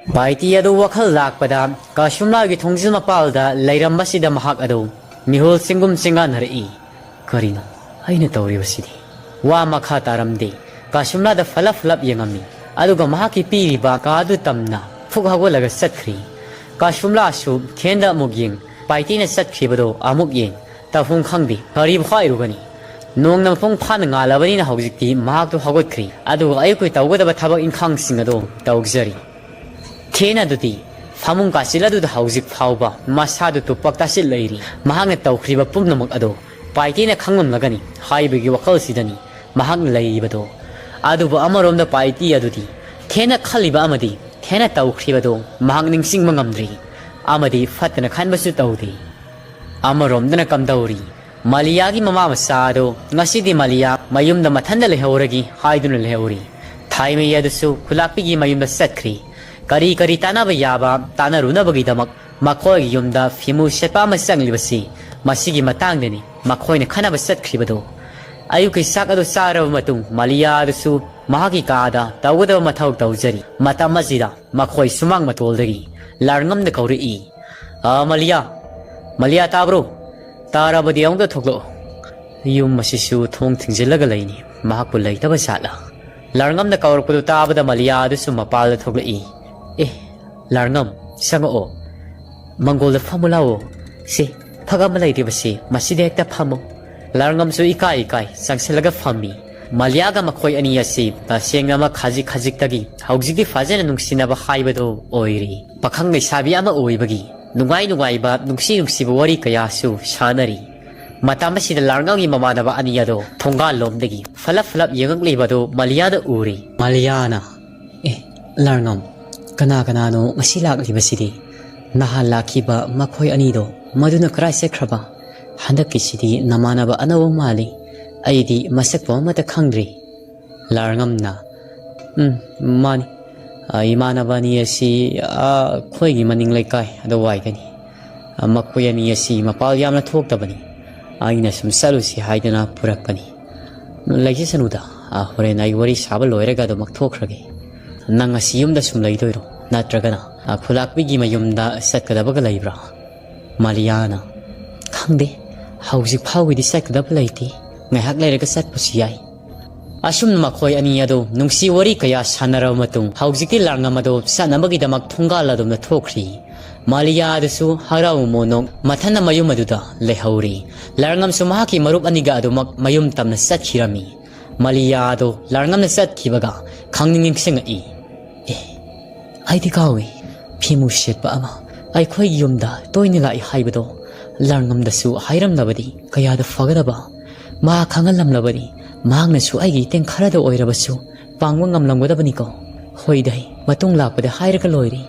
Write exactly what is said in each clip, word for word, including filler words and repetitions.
ꯄꯥꯏꯇꯤ ꯑꯗꯨ ꯋꯥꯈꯜ ꯂꯥꯛꯄꯗ ꯀꯥꯁꯨꯝꯂꯥꯒꯤ ꯊꯣꯡꯖꯤꯜ ꯃꯄꯥꯜꯗ ꯂꯩꯔꯝꯕꯁꯤꯗ ꯃꯍꯥꯛ ꯑꯗꯨ ꯃꯤꯍꯨꯜ ꯆꯤꯡꯒꯨꯝ ꯆꯤꯡꯒꯥꯟꯅꯔꯛꯏ꯫ "ꯀꯔꯤꯅꯣ ꯑꯩꯅ ꯇꯧꯔꯤꯕꯁꯤꯗꯤ?" ꯋꯥ ꯃꯈꯥ ꯇꯥꯔꯝꯗꯦ꯫ ꯀꯥꯁꯨꯝꯂꯥꯗ ꯐꯂꯞ ꯐꯂꯞ ꯌꯦꯡꯉꯝꯃꯤ꯫ ꯑꯗꯨꯒ ꯃꯍꯥꯛꯀꯤ ꯄꯤꯔꯤꯕ ꯀꯥꯗꯨ ꯇꯝꯅ ꯐꯨꯛ ꯍꯧꯒꯠꯂꯒ ꯆꯠꯈ꯭ꯔꯤ꯫ ꯀꯥꯁꯨꯝꯂꯥꯁꯨ ꯊꯦꯟꯗ ꯑꯃꯨꯛ ꯌꯦꯡ, ꯄꯥꯏꯇꯤꯅ ꯆꯠꯈ꯭ꯔꯤꯕꯗꯣ ꯑꯃꯨꯛ ꯌꯦꯡ, ꯇꯧꯐꯝ ꯈꯪꯗꯦ꯫ ꯀꯔꯤꯕꯨ ꯍꯥꯏꯔꯨꯒꯅꯤ? ꯅꯣꯡꯅ ꯃꯄꯨꯡ ꯐꯥꯅ ꯉꯥꯜꯂꯕꯅꯤꯅ ꯍꯧꯖꯤꯛꯇꯤ ꯃꯍꯥꯛꯇꯨ ꯍꯧꯒꯠꯈ꯭ꯔꯤ꯫ ꯑꯗꯨꯒ ꯑꯌꯨꯛꯀꯤ ꯇꯧꯒꯗꯕ ꯊꯕꯛ ꯏꯪꯈꯥꯡꯁꯤꯡ ꯑꯗꯨ ꯇꯧꯖꯔꯤ꯫ ꯊꯦꯟ ꯑꯗꯨꯗꯤ ꯐꯃꯨꯡ ꯀꯥꯆꯤꯜ ꯑꯗꯨꯗ ꯍꯧꯖꯤꯛ ꯐꯥꯎꯕ ꯃꯁꯥꯗꯨ ꯇꯨꯄꯛ ꯇꯥꯁꯤꯜ ꯂꯩꯔꯤ꯫ ꯃꯍꯥꯛꯅ ꯇꯧꯈ꯭ꯔꯤꯕ ꯄꯨꯝꯅꯃꯛ ꯑꯗꯨ ꯄꯥꯏꯇꯦꯅ ꯈꯪꯂꯝꯂꯒꯅꯤ ꯍꯥꯏꯕꯒꯤ ꯋꯥꯈꯜꯁꯤꯗꯅꯤ ꯃꯍꯥꯛꯅ ꯂꯩꯔꯤꯕꯗꯣ꯫ ꯑꯗꯨꯕꯨ ꯑꯃꯔꯣꯝꯗ ꯄꯥꯏꯇꯤ ꯑꯗꯨꯗꯤ ꯊꯦꯟꯅ ꯈꯜꯂꯤꯕ ꯑꯃꯗꯤ ꯊꯦꯟꯅ ꯇꯧꯈ꯭ꯔꯤꯕꯗꯨ ꯃꯍꯥꯛ ꯅꯤꯡꯁꯤꯡꯕ ꯉꯝꯗ꯭ꯔꯤ, ꯑꯃꯗꯤ ꯐꯠꯇꯅ ꯈꯟꯕꯁꯨ ꯇꯧꯗꯦ꯫ ꯑꯃꯔꯣꯝꯗꯅ ꯀꯝꯗꯧꯔꯤ? ꯃꯥꯂꯤꯌꯥꯒꯤ ꯃꯃꯥ ꯃꯆꯥ ꯑꯗꯨ ꯉꯁꯤꯗꯤ ꯃꯥꯂꯤꯌꯥ ꯃꯌꯨꯝꯗ ꯃꯊꯟꯇ ꯂꯩꯍꯧꯔꯒꯦ ꯍꯥꯏꯗꯨꯅ ꯂꯩꯍꯧꯔꯤ꯫ ꯊꯥꯏꯃꯩ ꯑꯗꯨꯁꯨ ꯈꯨꯂꯥꯛꯄꯤꯒꯤ ꯃꯌꯨꯝꯗ ꯆꯠꯈ꯭ꯔꯤ꯫ ꯀꯔꯤ ꯀꯔꯤ ꯇꯥꯟꯅꯕ ꯌꯥꯕ ꯇꯥꯟꯅꯔꯨꯅꯕꯒꯤꯗꯃꯛ ꯃꯈꯣꯏꯒꯤ ꯌꯨꯝꯗ ꯐꯤꯃꯨ ꯁꯦꯠꯄ ꯑꯃ ꯆꯪꯂꯤꯕꯁꯤ ꯃꯁꯤꯒꯤ ꯃꯇꯥꯡꯗꯅꯤ ꯃꯈꯣꯏꯅ ꯈꯟꯅꯕ ꯆꯠꯈ꯭ꯔꯤꯕꯗꯨ꯫ ꯑꯌꯨꯛꯀꯤ ꯆꯥꯛ ꯑꯗꯨ ꯆꯥꯔꯕ ꯃꯇꯨꯡ ꯃꯥꯂꯤꯌꯥ ꯑꯗꯨꯁꯨ ꯃꯍꯥꯛꯀꯤ ꯀꯥꯗ ꯇꯧꯒꯗꯕ ꯃꯊꯧ ꯇꯧꯖꯔꯤ꯫ ꯃꯇꯝ ꯑꯁꯤꯗ ꯃꯈꯣꯏ ꯁꯨꯃꯥꯡ ꯃꯇꯣꯜꯗꯒꯤ ꯂꯥꯔꯉꯝꯅ ꯀꯧꯔꯛꯏ, "ꯑ, ꯃꯥꯂꯤꯌꯥ! ꯃꯥꯂꯤꯌꯥ, ꯇꯥꯕ꯭ꯔꯣ? ꯇꯥꯔꯕꯗꯤ ꯑꯃꯨꯛꯇ ꯊꯣꯛꯂꯛꯑꯣ꯫ ꯌꯨꯝ ꯑꯁꯤꯁꯨ ꯊꯣꯡ ꯊꯤꯡꯖꯤꯜꯂꯒ ꯂꯩꯅꯤ꯫ ꯃꯍꯥꯛꯄꯨ ꯂꯩꯇꯕ ꯖꯥꯠꯂꯥ?" ꯂꯥꯔꯉꯝꯅ ꯀꯧꯔꯛꯄꯗꯨ ꯇꯥꯕꯗ ꯃꯥꯂꯤꯌꯥ ꯑꯗꯨꯁꯨ ꯃꯄꯥꯜꯗ ꯊꯣꯛꯂꯛꯏ꯫ "ꯑꯦ, ꯂꯥꯔꯉꯝ, ꯆꯪꯉꯛꯑꯣ꯫ ꯃꯪꯒꯣꯜꯗ ꯐꯝꯃꯨ ꯂꯥꯛꯑꯣ꯫ ꯁꯤ, ꯐꯛ ꯑꯃ ꯂꯩꯔꯤꯕꯁꯤ, ꯃꯁꯤꯗ ꯍꯦꯛꯇ ꯐꯝꯃꯨ꯫" ꯂꯥꯔꯉꯝꯁꯨ ꯏꯀꯥꯏ ꯏꯀꯥꯏ ꯆꯪꯁꯤꯜꯂꯒ ꯐꯝꯃꯤ꯫ ꯃꯥꯂꯤꯌꯥꯒ ꯃꯈꯣꯏ ꯑꯅꯤ ꯑꯁꯤ ꯇꯁꯦꯡꯅꯃꯛ ꯈꯖꯤꯛ ꯈꯖꯤꯛꯇꯒꯤ ꯍꯧꯖꯤꯛꯇꯤ ꯐꯖꯅ ꯅꯨꯡꯁꯤꯅꯕ ꯍꯥꯏꯕꯗꯨ ꯑꯣꯏꯔꯤ꯫ ꯄꯥꯈꯪ ꯂꯩꯁꯥꯕꯤ ꯑꯃ ꯑꯣꯏꯕꯒꯤ ꯅꯨꯡꯉꯥꯏ ꯅꯨꯡꯉꯥꯏꯕ, ꯅꯨꯡꯁꯤ ꯅꯨꯡꯁꯤꯕ ꯋꯥꯔꯤ ꯀꯌꯥꯁꯨ ꯁꯥꯟꯅꯔꯤ꯫ ꯃꯇꯝ ꯑꯁꯤꯗ ꯂꯥꯔꯉꯝꯒꯤ ꯃꯃꯥꯟꯅꯕ ꯑꯅꯤ ꯑꯗꯣ ꯊꯣꯡꯒꯥꯜ ꯂꯣꯝꯗꯒꯤ ꯐꯂꯞ ꯐꯂꯞ ꯌꯦꯡꯉꯛꯂꯤꯕꯗꯨ ꯃꯥꯂꯤꯌꯥꯅ ꯎꯔꯤ꯫ ꯃꯥꯂꯤꯌꯥꯅ, "ꯑꯦ, ꯂꯥꯔꯉꯝ, ꯀꯅꯥ ꯀꯅꯥꯅꯣ ꯉꯁꯤ ꯂꯥꯛꯂꯤꯕꯁꯤꯗꯤ? ꯅꯍꯥꯟ ꯂꯥꯛꯈꯤꯕ ꯃꯈꯣꯏ ꯑꯅꯤꯗꯣ ꯃꯗꯨꯅ ꯀꯔꯥꯏ ꯆꯠꯈ꯭ꯔꯕ? ꯍꯟꯗꯛꯀꯤꯁꯤꯗꯤ ꯅꯃꯥꯟꯅꯕ ꯑꯅꯧꯕ ꯃꯥꯜꯂꯤ꯫ ꯑꯩꯗꯤ ꯃꯁꯛꯄꯨ ꯑꯃꯠꯇ ꯈꯪꯗ꯭ꯔꯤ꯫" ꯂꯥꯔꯉꯝꯅ, "ꯎꯝ, ꯃꯥꯅꯤ꯫ ꯑ, ꯏꯃꯥꯟꯅꯕ ꯑꯅꯤ ꯑꯁꯤ, ꯑ, ꯑꯩꯈꯣꯏꯒꯤ ꯃꯅꯤꯡ ꯂꯩꯀꯥꯏ ꯑꯗꯨꯋꯥꯏꯗꯅꯤ꯫ ꯑ, ꯃꯈꯣꯏ ꯑꯅꯤ ꯑꯁꯤ ꯃꯄꯥꯜ ꯌꯥꯝꯅ ꯊꯣꯛꯇꯕꯅꯤ꯫ ꯑꯩꯅ ꯁꯨꯝ ꯆꯠꯂꯨꯁꯤ ꯍꯥꯏꯗꯅ ꯄꯨꯔꯛꯄꯅꯤ꯫ ꯂꯩꯖꯁꯅꯨꯗ, ꯑ, ꯍꯣꯔꯦꯟ ꯑꯩ ꯋꯥꯔꯤ ꯁꯥꯕ ꯂꯣꯏꯔꯒ ꯑꯗꯨꯃꯛ ꯊꯣꯛꯈ꯭ꯔꯒꯦ꯫ ꯅꯪ ꯉꯁꯤ ꯌꯨꯝꯗ ꯁꯨꯝ ꯂꯩꯗꯣꯏꯔꯣ?" ꯅꯠꯇ꯭ꯔꯒꯅ, ꯑ, ꯈꯨꯂꯥꯛꯄꯤꯒꯤ ꯃꯌꯨꯝꯗ ꯆꯠꯀꯗꯕꯒ ꯂꯩꯕ꯭ꯔꯥ? ꯃꯥꯂꯤꯌꯥꯅ, "ꯈꯪꯗꯦ, ꯍꯧꯖꯤꯛ ꯐꯥꯎꯒꯤꯗꯤ ꯆꯠꯀꯗꯕ ꯂꯩꯇꯦ, ꯉꯥꯏꯍꯥꯛ ꯂꯩꯔꯒ ꯆꯠꯄꯁꯨ ꯌꯥꯏ"꯫ ꯑꯁꯨꯝꯅ ꯃꯈꯣꯏ ꯑꯅꯤ ꯑꯗꯨ ꯅꯨꯡꯁꯤ ꯋꯥꯔꯤ ꯀꯌꯥ ꯁꯥꯟꯅꯔꯕ ꯃꯇꯨꯡ, ꯍꯧꯖꯤꯛꯇꯤ ꯂꯥꯡꯉꯝ ꯑꯗꯨ ꯆꯠꯅꯕꯒꯤꯗꯃꯛ ꯊꯣꯡꯒꯥꯜ ꯑꯗꯣꯝꯗ ꯊꯣꯛꯈ꯭ꯔꯤ꯫ ꯃꯥꯂꯤꯌꯥ ꯑꯗꯨꯁꯨ ꯍꯔꯥꯎ ꯃꯣꯅꯣꯛ ꯃꯊꯟꯅ ꯃꯌꯨꯝ ꯑꯗꯨꯗ ꯂꯩꯍꯧꯔꯤ꯫ ꯂꯥꯡꯉꯝꯁꯨ ꯃꯍꯥꯛꯀꯤ ꯃꯔꯨꯞ ꯑꯅꯤꯒ ꯑꯗꯨꯃꯛ ꯃꯌꯨꯝ ꯇꯝꯅ ꯆꯠꯈꯤꯔꯝꯃꯤ꯫ ꯃꯥꯂꯤꯌꯥ ꯑꯗꯨ ꯂꯥꯡꯉꯝꯅ ꯆꯠꯈꯤꯕꯒ ꯈꯪꯅꯤꯡ ꯅꯤꯡꯁꯤꯡꯉꯛꯏ꯫ "ꯑꯦ, ꯑꯩꯗꯤ ꯀꯥꯎꯏ꯫ ꯐꯤꯃꯨ ꯁꯦꯠꯄ ꯑꯃ ꯑꯩꯈꯣꯏꯒꯤ ꯌꯨꯝꯗ ꯇꯣꯏꯅ ꯂꯥꯛꯏ ꯍꯥꯏꯕꯗꯣ ꯂꯥꯡꯉꯝꯗꯁꯨ ꯍꯥꯏꯔꯝꯂꯕꯗꯤ ꯀꯌꯥꯗ ꯐꯒꯗꯕ꯫ ꯃꯍꯥꯛ ꯈꯪꯍꯜꯂꯝꯂꯕꯗꯤ ꯃꯍꯥꯛꯅꯁꯨ ꯑꯩꯒꯤ ꯏꯇꯦꯡ ꯈꯔꯗ ꯑꯣꯏꯔꯕꯁꯨ ꯄꯥꯡꯕ ꯉꯝꯂꯝꯒꯗꯕꯅꯤꯀꯣ꯫ ꯍꯣꯏꯗ, ꯃꯇꯨꯡ ꯂꯥꯛꯄꯗ ꯍꯥꯏꯔꯒ ꯂꯣꯏꯔꯦ"꯫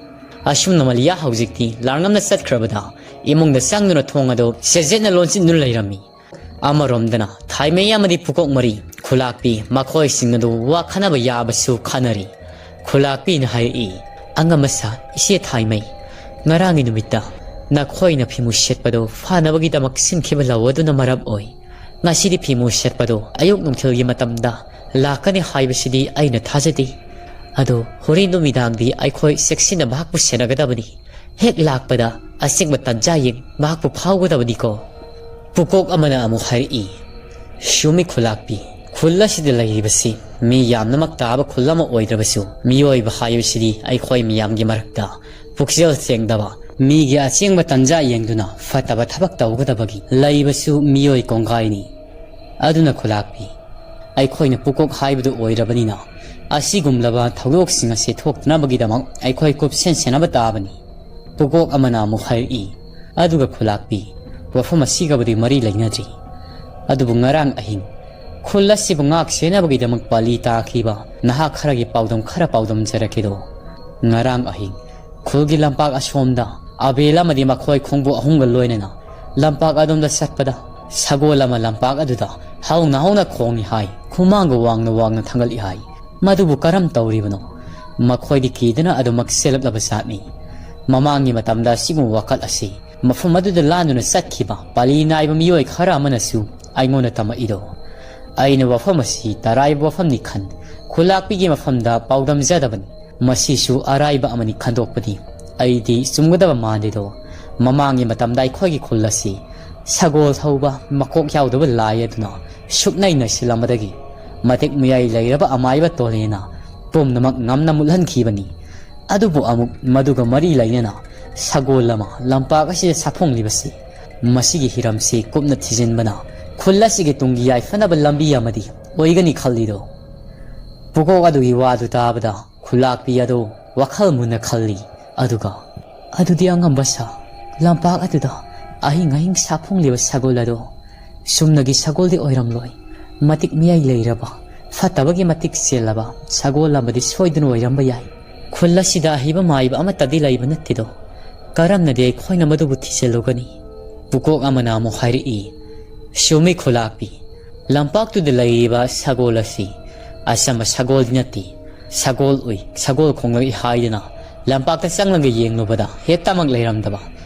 ꯑꯁꯨꯝꯅ ꯃꯥꯂꯤꯌꯥ ꯍꯧꯖꯤꯛꯇꯤ ꯂꯥꯡꯉꯝꯅ ꯆꯠꯈ꯭ꯔꯕꯗ ꯏꯃꯨꯡꯗ ꯆꯪꯗꯨꯅ ꯊꯣꯡ ꯑꯗꯨ ꯆꯦꯖꯦꯠꯅ ꯂꯣꯟꯁꯤꯟꯗꯨꯅ ꯂꯩꯔꯝꯃꯤ꯫ ꯑꯃꯔꯣꯝꯗꯅ ꯊꯥꯏꯃꯩ ꯑꯃꯗꯤ ꯄꯨꯀꯣꯛ ꯃꯔꯤ ꯈꯨꯂꯥꯛꯄꯤ ꯃꯈꯣꯏꯁꯤꯡ ꯑꯗꯨ ꯋꯥ ꯈꯟꯅꯕ ꯌꯥꯕꯁꯨ ꯈꯟꯅꯔꯤ꯫ ꯈꯨꯂꯥꯛꯄꯤꯅ ꯍꯥꯏꯔꯛꯏ, "ꯑꯉꯝ ꯑꯁꯥ ꯏꯆꯦ ꯊꯥꯏꯃꯩ, ꯉꯔꯥꯡꯒꯤ ꯅꯨꯃꯤꯠꯇ ꯅꯈꯣꯏꯅ ꯐꯤꯃꯨ ꯁꯦꯠꯄꯗꯨ ꯐꯥꯅꯕꯒꯤꯗꯃꯛ ꯁꯤꯟꯈꯤꯕ ꯂꯧ ꯑꯗꯨꯅ ꯃꯔꯝ ꯑꯣꯏ꯫ ꯉꯁꯤꯗꯤ ꯐꯤꯃꯨ ꯁꯦꯠꯄꯗꯨ ꯑꯌꯨꯛ ꯅꯨꯡꯊꯤꯜꯒꯤ ꯃꯇꯝꯗ ꯂꯥꯛꯀꯅꯤ ꯍꯥꯏꯕꯁꯤꯗꯤ ꯑꯩꯅ ꯊꯥꯖꯗꯦ꯫ ꯑꯗꯣ ꯍꯣꯔꯦꯟ ꯅꯨꯃꯤꯗꯥꯡꯗꯤ ꯑꯩꯈꯣꯏ ꯆꯦꯛꯁꯤꯟꯅ ꯃꯍꯥꯛꯄꯨ ꯁꯦꯟꯅꯒꯗꯕꯅꯤ꯫ ꯍꯦꯛ ꯂꯥꯛꯄꯗ ꯑꯆꯤꯛꯄ ꯇꯟꯖꯥ ꯌꯦꯡ ꯃꯍꯥꯛꯄꯨ ꯐꯥꯎꯒꯗꯕꯅꯤꯀꯣ"꯫ ꯄꯨꯀꯣꯛ ꯑꯃꯅ ꯑꯃꯨꯛ ꯍꯥꯏꯔꯛꯏ, "ꯆꯨꯝꯃꯤ ꯈꯨꯂꯥꯛꯄꯤ, ꯈꯨꯜ ꯑꯁꯤꯗ ꯂꯩꯔꯤꯕꯁꯤ ꯃꯤ ꯌꯥꯝꯅꯃꯛ ꯇꯥꯕ ꯈꯨꯜ ꯑꯃ ꯑꯣꯏꯗ꯭ꯔꯕꯁꯨ ꯃꯤꯑꯣꯏꯕ ꯍꯥꯏꯕꯁꯤꯗꯤ ꯑꯩꯈꯣꯏ ꯃꯤꯌꯥꯝꯒꯤ ꯃꯔꯛꯇ ꯄꯨꯛꯆꯦꯜ ꯁꯦꯡꯗꯕ, ꯃꯤꯒꯤ ꯑꯆꯦꯡꯕ ꯇꯟꯖꯥ ꯌꯦꯡꯗꯨꯅ ꯐꯠꯇꯕ ꯊꯕꯛ ꯇꯧꯒꯗꯕꯒꯤ ꯂꯩꯕꯁꯨ ꯃꯤꯑꯣꯏ ꯀꯣꯡꯒꯥꯏꯅꯤ꯫ ꯑꯗꯨꯅ ꯈꯨꯂꯥꯛꯄꯤ, ꯑꯩꯈꯣꯏꯅ ꯄꯨꯀꯣꯛ ꯍꯥꯏꯕꯗꯨ ꯑꯣꯏꯔꯕꯅꯤꯅ ꯑꯁꯤꯒꯨꯝꯂꯕ ꯊꯧꯗꯣꯛꯁꯤꯡ ꯑꯁꯤ ꯊꯣꯛꯇꯅꯕꯒꯤꯗꯃꯛ ꯑꯩꯈꯣꯏ ꯀꯨꯞꯁꯦꯟ ꯁꯦꯟꯅꯕ ꯇꯥꯕꯅꯤ"꯫ ꯄꯨꯀꯣꯛ ꯑꯃꯅ ꯑꯃꯨꯛ ꯍꯥꯏꯔꯛꯏ, "ꯑꯗꯨꯒ ꯈꯨꯂꯥꯛꯄꯤ, ꯋꯥꯐꯝ ꯑꯁꯤꯒꯕꯨꯗꯤ ꯃꯔꯤ ꯂꯩꯅꯗ꯭ꯔꯤ꯫ ꯑꯗꯨꯕꯨ ꯉꯔꯥꯡ ꯑꯍꯤꯡ ꯈꯨꯜ ꯑꯁꯤꯕꯨ ꯉꯥꯛ ꯁꯦꯟꯅꯕꯒꯤꯗꯃꯛ ꯄꯥꯂꯤ ꯇꯥꯈꯤꯕ ꯅꯍꯥ ꯈꯔꯒꯤ ꯄꯥꯎꯗꯝ ꯈꯔ ꯄꯥꯎꯗꯝꯖꯔꯛꯀꯦꯗꯣ꯫ ꯉꯔꯥꯡ ꯑꯍꯤꯡ ꯈꯨꯜꯒꯤ ꯂꯝꯄꯥꯛ ꯑꯁꯣꯝꯗ ꯑꯕꯦꯜ ꯑꯃꯗꯤ ꯃꯈꯣꯏ ꯈꯣꯡꯕꯨ ꯑꯍꯨꯝꯒ ꯂꯣꯏꯅꯅ ꯂꯝꯄꯥꯛ ꯑꯗꯣꯝꯗ ꯆꯠꯄꯗ ꯁꯒꯣꯜ ꯑꯃ ꯂꯝꯄꯥꯛ ꯑꯗꯨꯗ ꯍꯧꯅ ꯍꯧꯅ ꯈꯣꯡꯏ ꯍꯥꯏ, ꯈꯨꯃꯥꯡꯒ ꯋꯥꯡꯅ ꯋꯥꯡꯅ ꯊꯥꯡꯒꯠꯂꯤ ꯍꯥꯏ꯫ ꯃꯗꯨꯕꯨ ꯀꯔꯝ ꯇꯧꯔꯤꯕꯅꯣ? ꯃꯈꯣꯏꯗꯤ ꯀꯤꯗꯨꯅ ꯑꯗꯨꯃꯛ ꯆꯦꯜꯂꯛꯂꯕ ꯖꯥꯠꯅꯤ꯫ ꯃꯃꯥꯡꯒꯤ ꯃꯇꯝꯗ ꯑꯁꯤꯒꯨꯝꯕ ꯋꯥꯀꯠ ꯑꯁꯤ ꯃꯐꯝ ꯑꯗꯨꯗ ꯂꯥꯟꯗꯨꯅ ꯆꯠꯈꯤꯕ ꯄꯥꯂꯤ ꯅꯥꯏꯕ ꯃꯤꯑꯣꯏ ꯈꯔ ꯑꯃꯅꯁꯨ ꯑꯩꯉꯣꯟꯗ ꯇꯝꯃꯛꯏꯗꯣ꯫ ꯑꯩꯅ ꯋꯥꯐꯝ ꯑꯁꯤ ꯇꯔꯥꯏꯕ ꯋꯥꯐꯝꯅꯤ ꯈꯟ ꯈꯨꯂꯥꯛꯄꯤꯒꯤ ꯃꯐꯝꯗ ꯄꯥꯎꯗꯝꯖꯗꯕꯅꯤ꯫ ꯃꯁꯤꯁꯨ ꯑꯔꯥꯏꯕ ꯑꯃꯅꯤ ꯈꯟꯗꯣꯛꯄꯅꯤ꯫ ꯑꯩꯗꯤ ꯆꯨꯝꯒꯗꯕ ꯃꯥꯟꯗꯦꯗꯣ꯫ ꯃꯃꯥꯡꯒꯤ ꯃꯇꯝꯗ ꯑꯩꯈꯣꯏꯒꯤ ꯈꯨꯜ ꯑꯁꯤ ꯁꯒꯣꯜ ꯊꯧꯕ ꯃꯀꯣꯛ ꯌꯥꯎꯗꯕ ꯂꯥꯏ ꯑꯗꯨꯅ ꯁꯨꯞꯅꯩ ꯅꯩꯁꯤꯜꯂꯝꯕꯗꯒꯤ ꯃꯇꯤꯛ ꯃꯌꯥꯏ ꯂꯩꯔꯕ ꯑꯃꯥꯏꯕ ꯇꯣꯂꯦꯅ ꯄꯨꯝꯅꯃꯛ ꯉꯝꯅ ꯃꯨꯠꯍꯟꯈꯤꯕꯅꯤ꯫ ꯑꯗꯨꯕꯨ ꯑꯃꯨꯛ ꯃꯗꯨꯒ ꯃꯔꯤ ꯂꯩꯅꯅ ꯁꯒꯣꯜ ꯑꯃ ꯂꯝꯄꯥꯛ ꯑꯁꯤꯗ ꯁꯥꯐꯣꯡꯂꯤꯕꯁꯤ, ꯃꯁꯤꯒꯤ ꯍꯤꯔꯝꯁꯤ ꯀꯨꯞꯅ ꯊꯤꯖꯤꯟꯕꯅ ꯈꯨꯜ ꯑꯁꯤꯒꯤ ꯇꯨꯡꯒꯤ ꯌꯥꯏꯐꯅꯕ ꯂꯝꯕꯤ ꯑꯃꯗꯤ ꯑꯣꯏꯒꯅꯤ ꯈꯜꯂꯤꯗꯣ꯫ ꯄꯨꯀꯣꯛ ꯑꯗꯨꯒꯤ ꯋꯥꯗꯨ ꯇꯥꯕꯗ ꯈꯨꯂꯥꯛꯄꯤ ꯑꯗꯨ ꯋꯥꯈꯜ ꯃꯨꯟꯅ ꯈꯜꯂꯤ꯫ ꯑꯗꯨꯒ, "ꯑꯗꯨꯗꯤ ꯑꯉꯝꯕ ꯁꯥ, ꯂꯝꯄꯥꯛ ꯑꯗꯨꯗ ꯑꯍꯤꯡ ꯑꯍꯤꯡ ꯁꯥꯐꯣꯡꯂꯤꯕ ꯁꯒꯣꯜ ꯑꯗꯣ ꯆꯨꯝꯅꯒꯤ ꯁꯒꯣꯜꯗꯤ ꯑꯣꯏꯔꯝꯂꯣꯏ꯫ ꯃꯇꯤꯛ ꯃꯌꯥꯏ ꯂꯩꯔꯕ, ꯐꯠꯇꯕꯒꯤ ꯃꯇꯤꯛ ꯆꯦꯜꯂꯕ ꯁꯒꯣꯜ ꯑꯃꯗꯤ ꯁꯣꯏꯗꯅ ꯑꯣꯏꯔꯝꯕ ꯌꯥꯏ꯫ ꯈꯨꯜ ꯑꯁꯤꯗ ꯑꯍꯩꯕ ꯃꯥꯏꯕ ꯑꯃꯠꯇꯗꯤ ꯂꯩꯕ ꯅꯠꯇꯦꯗꯣ꯫ ꯀꯔꯝꯅꯗꯤ ꯑꯩꯈꯣꯏꯅ ꯃꯗꯨꯕꯨ ꯊꯤꯖꯤꯜꯂꯨꯒꯅꯤ?" ꯄꯨꯀꯣꯛ ꯑꯃꯅ ꯑꯃꯨꯛ ꯍꯥꯏꯔꯛꯏ, "ꯆꯨꯝꯃꯤ ꯈꯨꯂꯥꯛꯄꯤ, ꯂꯝꯄꯥꯛꯇꯨꯗ ꯂꯩꯔꯤꯕ ꯁꯒꯣꯜ ꯑꯁꯤ ꯑꯆꯝꯕ ꯁꯒꯣꯜꯗꯤ ꯅꯠꯇꯦ꯫ ꯁꯒꯣꯜ ꯎꯏ, ꯁꯒꯣꯜ ꯈꯣꯡꯂꯛꯏ ꯍꯥꯏꯗꯅ ꯂꯝꯄꯥꯛꯇ ꯆꯪꯂꯒ ꯌꯦꯡꯂꯨꯕꯗ ꯍꯦꯛꯇꯃꯛ ꯂꯩꯔꯝꯗꯕ꯫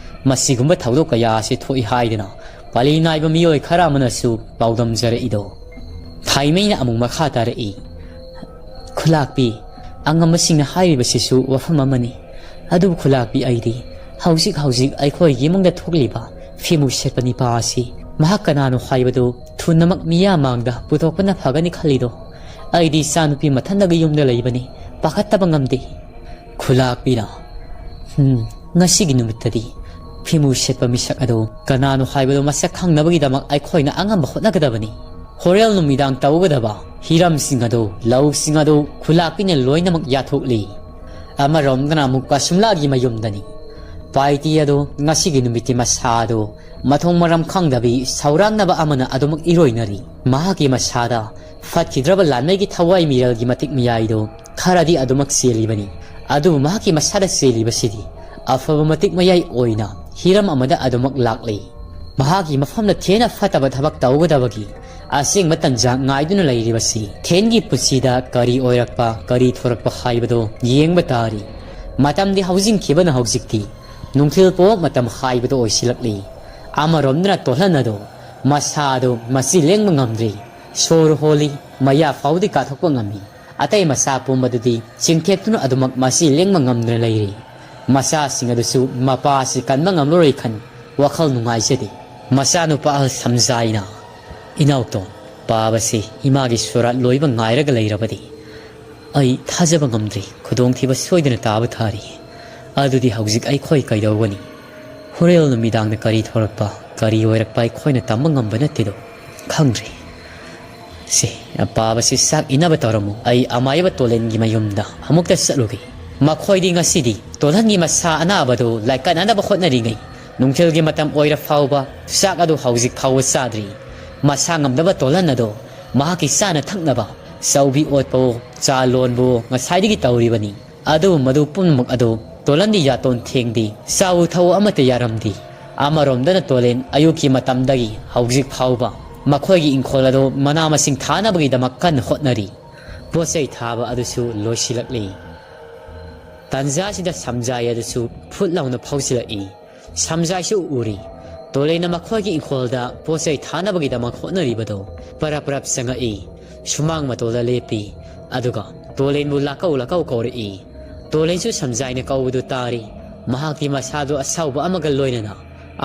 ꯃꯁꯤꯒꯨꯝꯕ ꯊꯧꯗꯣꯛ ꯀꯌꯥ ꯑꯁꯤ ꯊꯣꯛꯏ ꯍꯥꯏꯗꯅ ꯄꯥꯂꯤ ꯅꯥꯏꯕ ꯃꯤꯑꯣꯏ ꯈꯔ ꯑꯃꯅꯁꯨ ꯄꯥꯎꯗꯝꯖꯔꯛꯏꯗꯣ꯫ ꯊꯥꯏꯃꯩꯅ ꯑꯃꯨꯛ ꯃꯈꯥ ꯇꯥꯔꯛꯏ, ꯈꯨꯂꯥꯛꯄꯤ, ꯑꯉꯝꯕꯁꯤꯡꯅ ꯍꯥꯏꯔꯤꯕꯁꯤꯁꯨ ꯋꯥꯐꯝ ꯑꯃꯅꯤ꯫ ꯑꯗꯨꯕꯨ ꯈꯨꯂꯥꯛꯄꯤ, ꯑꯩꯗꯤ ꯍꯧꯖꯤꯛ ꯍꯧꯖꯤꯛ ꯑꯩꯈꯣꯏꯒꯤ ꯏꯃꯨꯡꯗ ꯊꯣꯛꯂꯤꯕ ꯐꯤꯃꯨ ꯁꯦꯠꯄ ꯅꯤꯄꯥ ꯑꯁꯤ ꯃꯍꯥꯛ ꯀꯅꯥꯅꯣ ꯍꯥꯏꯕꯗꯨ ꯊꯨꯅꯃꯛ ꯃꯤꯌꯥꯝ ꯃꯥꯡꯗ ꯄꯨꯊꯣꯛꯄꯅ ꯐꯒꯅꯤ ꯈꯜꯂꯤꯗꯣ꯫ ꯑꯩꯗꯤ ꯏꯆꯥꯅꯨꯄꯤ ꯃꯊꯟꯗꯒ ꯌꯨꯝꯗ ꯂꯩꯕꯅꯤ, ꯄꯥꯈꯠꯇꯕ ꯉꯝꯗꯦ꯫ ꯈꯨꯂꯥꯛꯄꯤꯅ, "ꯎꯝ, ꯉꯁꯤꯒꯤ ꯅꯨꯃꯤꯠꯇꯗꯤ ꯐꯤꯃꯨ ꯁꯦꯠꯄ ꯃꯤꯁꯛ ꯑꯗꯨ ꯀꯅꯥꯅꯣ ꯍꯥꯏꯕꯗꯨ ꯃꯁꯛ ꯈꯪꯅꯕꯒꯤꯗꯃꯛ ꯑꯩꯈꯣꯏꯅ ꯑꯉꯝꯕ ꯍꯣꯠꯅꯒꯗꯕꯅꯤ꯫ ꯍꯣꯔꯦꯟ ꯅꯨꯃꯤꯗꯥꯡ ꯇꯧꯒꯗꯕ ꯍꯤꯔꯝꯁꯤꯡ ꯑꯗꯨ, ꯂꯧꯁꯤꯡ ꯑꯗꯨ ꯈꯨꯂꯥꯛꯄꯤꯅ ꯂꯣꯏꯅꯃꯛ ꯌꯥꯊꯣꯛꯂꯤ꯫" ꯑꯃꯔꯣꯝꯗꯅ ꯑꯃꯨꯛ ꯀꯁꯨꯝꯂꯥꯒꯤ ꯃꯌꯨꯝꯗꯅꯤ꯫ ꯄꯥꯏꯇꯤ ꯑꯗꯨ ꯉꯁꯤꯒꯤ ꯅꯨꯃꯤꯠꯀꯤ ꯃꯁꯥ ꯑꯗꯨ ꯃꯊꯣꯡ ꯃꯔꯝ ꯈꯪꯗꯕꯤ ꯁꯧꯔꯥꯡꯅꯕ ꯑꯃꯅ ꯑꯗꯨꯃꯛ ꯏꯔꯣꯏꯅꯔꯤ꯫ ꯃꯍꯥꯛꯀꯤ ꯃꯁꯥꯗ ꯐꯠꯈꯤꯗ꯭ꯔꯕ ꯂꯥꯟꯃꯩꯒꯤ ꯊꯋꯥꯏ ꯃꯤꯔꯦꯜꯒꯤ ꯃꯇꯤꯛ ꯃꯌꯥꯏꯗꯨ ꯈꯔꯗꯤ ꯑꯗꯨꯃꯛ ꯆꯦꯜꯂꯤꯕꯅꯤ꯫ ꯑꯗꯨꯕꯨ ꯃꯍꯥꯛꯀꯤ ꯃꯁꯥꯗ ꯆꯦꯜꯂꯤꯕꯁꯤꯗꯤ ꯑꯐꯕ ꯃꯇꯤꯛ ꯃꯌꯥꯏ ꯑꯣꯏꯅ ꯍꯤꯔꯝ ꯑꯃꯗ ꯑꯗꯨꯃꯛ ꯂꯥꯛꯂꯤ꯫ ꯃꯍꯥꯛꯀꯤ ꯃꯐꯝꯗ ꯊꯦꯡꯅ ꯐꯠꯇꯕ ꯊꯕꯛ ꯇꯧꯒꯗꯕꯒꯤ ꯑꯁꯦꯡꯕ ꯇꯟꯖꯥ ꯉꯥꯏꯗꯨꯅ ꯂꯩꯔꯤꯕꯁꯤ ꯊꯦꯟꯒꯤ ꯄꯨꯟꯁꯤꯗ ꯀꯔꯤ ꯑꯣꯏꯔꯛꯄ, ꯀꯔꯤ ꯊꯣꯔꯛꯄ ꯍꯥꯏꯕꯗꯨ ꯌꯦꯡꯕ ꯇꯥꯔꯤ꯫ ꯃꯇꯝꯗꯤ ꯍꯧꯖꯤꯟꯈꯤꯕꯅ ꯍꯧꯖꯤꯛꯇꯤ ꯅꯨꯡꯊꯤꯜ ꯄꯣꯛ ꯃꯇꯝ ꯍꯥꯏꯕꯗꯨ ꯑꯣꯏꯁꯤꯜꯂꯛꯂꯤ꯫ ꯑꯃꯔꯣꯝꯗꯅ ꯇꯣꯜꯍꯟ ꯑꯗꯨ ꯃꯁꯥ ꯑꯗꯨ ꯃꯆꯤ ꯂꯦꯡꯕ ꯉꯝꯗ꯭ꯔꯤ꯫ ꯁꯣꯔ ꯍꯣꯜꯂꯤ, ꯃꯌꯥ ꯐꯥꯎꯗꯤ ꯀꯥꯊꯣꯛꯄ ꯉꯝꯃꯤ꯫ ꯑꯇꯩ ꯃꯆꯥ ꯄꯨꯝꯕꯗꯨꯗꯤ ꯆꯤꯡꯊꯦꯛꯇꯨꯅ ꯑꯗꯨꯃꯛ ꯃꯆꯤ ꯂꯦꯡꯕ ꯉꯝꯗꯅ ꯂꯩꯔꯤ꯫ ꯃꯆꯥꯁꯤꯡ ꯑꯗꯨꯁꯨ ꯃꯄꯥ ꯑꯁꯤ ꯀꯟꯕ ꯉꯝꯂꯔꯣꯏ ꯈꯟ ꯋꯥꯈꯜ ꯅꯨꯡꯉꯥꯏꯖꯗꯦ꯫ ꯃꯆꯥꯅꯨꯄꯥ ꯑꯍꯜ ꯁꯝꯖꯥꯏꯅ, "ꯏꯅꯥꯎꯇꯣꯟ, ꯄꯥꯕꯁꯤ ꯏꯃꯥꯒꯤ ꯁꯣꯔꯥꯠ ꯂꯣꯏꯕ ꯉꯥꯏꯔꯒ ꯂꯩꯔꯕꯗꯤ ꯑꯩ ꯊꯥꯖꯕ ꯉꯝꯗ꯭ꯔꯤ꯫ ꯈꯨꯗꯣꯡꯊꯤꯕ ꯁꯣꯏꯗꯅ ꯇꯥꯕ ꯊꯥꯔꯤ꯫ ꯑꯗꯨꯗꯤ ꯍꯧꯖꯤꯛ ꯑꯩꯈꯣꯏ ꯀꯩꯗꯧꯒꯅꯤ? ꯍꯣꯔꯦꯟ ꯅꯨꯃꯤꯗꯥꯡꯗ ꯀꯔꯤ ꯊꯣꯔꯛꯄ, ꯀꯔꯤ ꯑꯣꯏꯔꯛꯄ ꯑꯩꯈꯣꯏꯅ ꯇꯝꯕ ꯉꯝꯕ ꯅꯠꯇꯦꯗꯣ꯫ ꯈꯪꯗ꯭ꯔꯦ꯫ ꯁꯦ, ꯄꯥꯕꯁꯤ ꯆꯥꯛ ꯏꯟꯅꯕ ꯇꯧꯔꯝꯃꯨ꯫ ꯑꯩ ꯑꯃꯥꯏꯕ ꯇꯣꯂꯦꯟꯒꯤ ꯃꯌꯨꯝꯗ ꯑꯃꯨꯛꯇ ꯆꯠꯂꯨꯒꯦ꯫ ꯃꯈꯣꯏꯗꯤ ꯉꯁꯤꯗꯤ ꯇꯣꯂꯟꯒꯤ ꯃꯁꯥ ꯑꯅꯥꯕꯗꯨ ꯂꯥꯏꯀꯠꯅꯅꯕ ꯍꯣꯠꯅꯔꯤꯉꯩ ꯅꯨꯡꯊꯤꯜꯒꯤ ꯃꯇꯝ ꯑꯣꯏꯔ ꯐꯥꯎꯕ ꯆꯥꯛ ꯑꯗꯨ ꯍꯧꯖꯤꯛ ꯐꯥꯎꯕ ꯆꯥꯗ꯭ꯔꯤ꯫ ꯃꯁꯥ ꯉꯝꯗꯕ ꯇꯣꯂꯟ ꯑꯗꯣ ꯃꯍꯥꯛꯀꯤ ꯆꯥꯅ ꯊꯛꯅꯕ ꯆꯧꯕꯤ ꯑꯣꯠꯄꯋꯣ, ꯆꯥ ꯂꯣꯟꯕꯋꯣ ꯉꯁꯥꯏꯗꯒꯤ ꯇꯧꯔꯤꯕꯅꯤ꯫ ꯑꯗꯨ ꯃꯗꯨ ꯄꯨꯝꯅꯃꯛ ꯑꯗꯨ ꯇꯣꯂꯟꯗꯤ ꯌꯥꯇꯣꯟ ꯊꯦꯡꯗꯦ, ꯆꯥꯎ ꯊꯛꯎ ꯑꯃꯠꯇ ꯌꯥꯔꯝꯗꯦ꯫ ꯑꯃꯔꯣꯝꯗꯅ ꯇꯣꯂꯦꯟ ꯑꯌꯨꯛꯀꯤ ꯃꯇꯝꯗꯒꯤ ꯍꯧꯖꯤꯛ ꯐꯥꯎꯕ ꯃꯈꯣꯏꯒꯤ ꯏꯪꯈꯣꯜ ꯑꯗꯨ ꯃꯅꯥ ꯃꯁꯤꯡ ꯊꯥꯅꯕꯒꯤꯗꯃꯛ ꯀꯟꯅ ꯍꯣꯠꯅꯔꯤ꯫ ꯄꯣꯠ ꯆꯩ ꯊꯥꯕ ꯑꯗꯨꯁꯨ ꯂꯣꯏꯁꯤꯜꯂꯛꯂꯤ꯫ ꯇꯥꯟꯖꯥꯁꯤꯗ ꯁꯝꯖꯥꯏ ꯑꯗꯨꯁꯨ ꯐꯨꯠ ꯂꯥꯎꯅ ꯐꯥꯎꯖꯤꯜꯂꯛꯏ꯫ ꯁꯝꯖꯥꯏꯁꯨ ꯎꯔꯤ꯫ ꯇꯣꯂꯦꯟꯅ ꯃꯈꯣꯏꯒꯤ ꯏꯪꯈꯣꯜꯗ ꯄꯣꯠ ꯆꯩ ꯊꯥꯅꯕꯒꯤꯗꯃꯛ ꯍꯣꯠꯅꯔꯤꯕꯗꯨ ꯄꯔꯞ ꯄꯔꯞ ꯆꯪꯉꯛꯏ꯫ ꯁꯨꯃꯥꯡ ꯃꯇꯣꯜꯗ ꯂꯦꯞꯄꯤ꯫ ꯑꯗꯨꯒ ꯇꯣꯂꯦꯟꯕꯨ ꯂꯥꯛꯀꯧ ꯂꯥꯛꯀꯧ ꯀꯧꯔꯛꯏ꯫ ꯇꯣꯂꯦꯟꯁꯨ ꯁꯝꯖꯥꯏꯅ ꯀꯧꯕꯗꯨ ꯇꯥꯔꯤ꯫ ꯃꯍꯥꯛꯇꯤ ꯃꯁꯥꯗꯨ ꯑꯁꯥꯎꯕ ꯑꯃꯒ ꯂꯣꯏꯅꯅ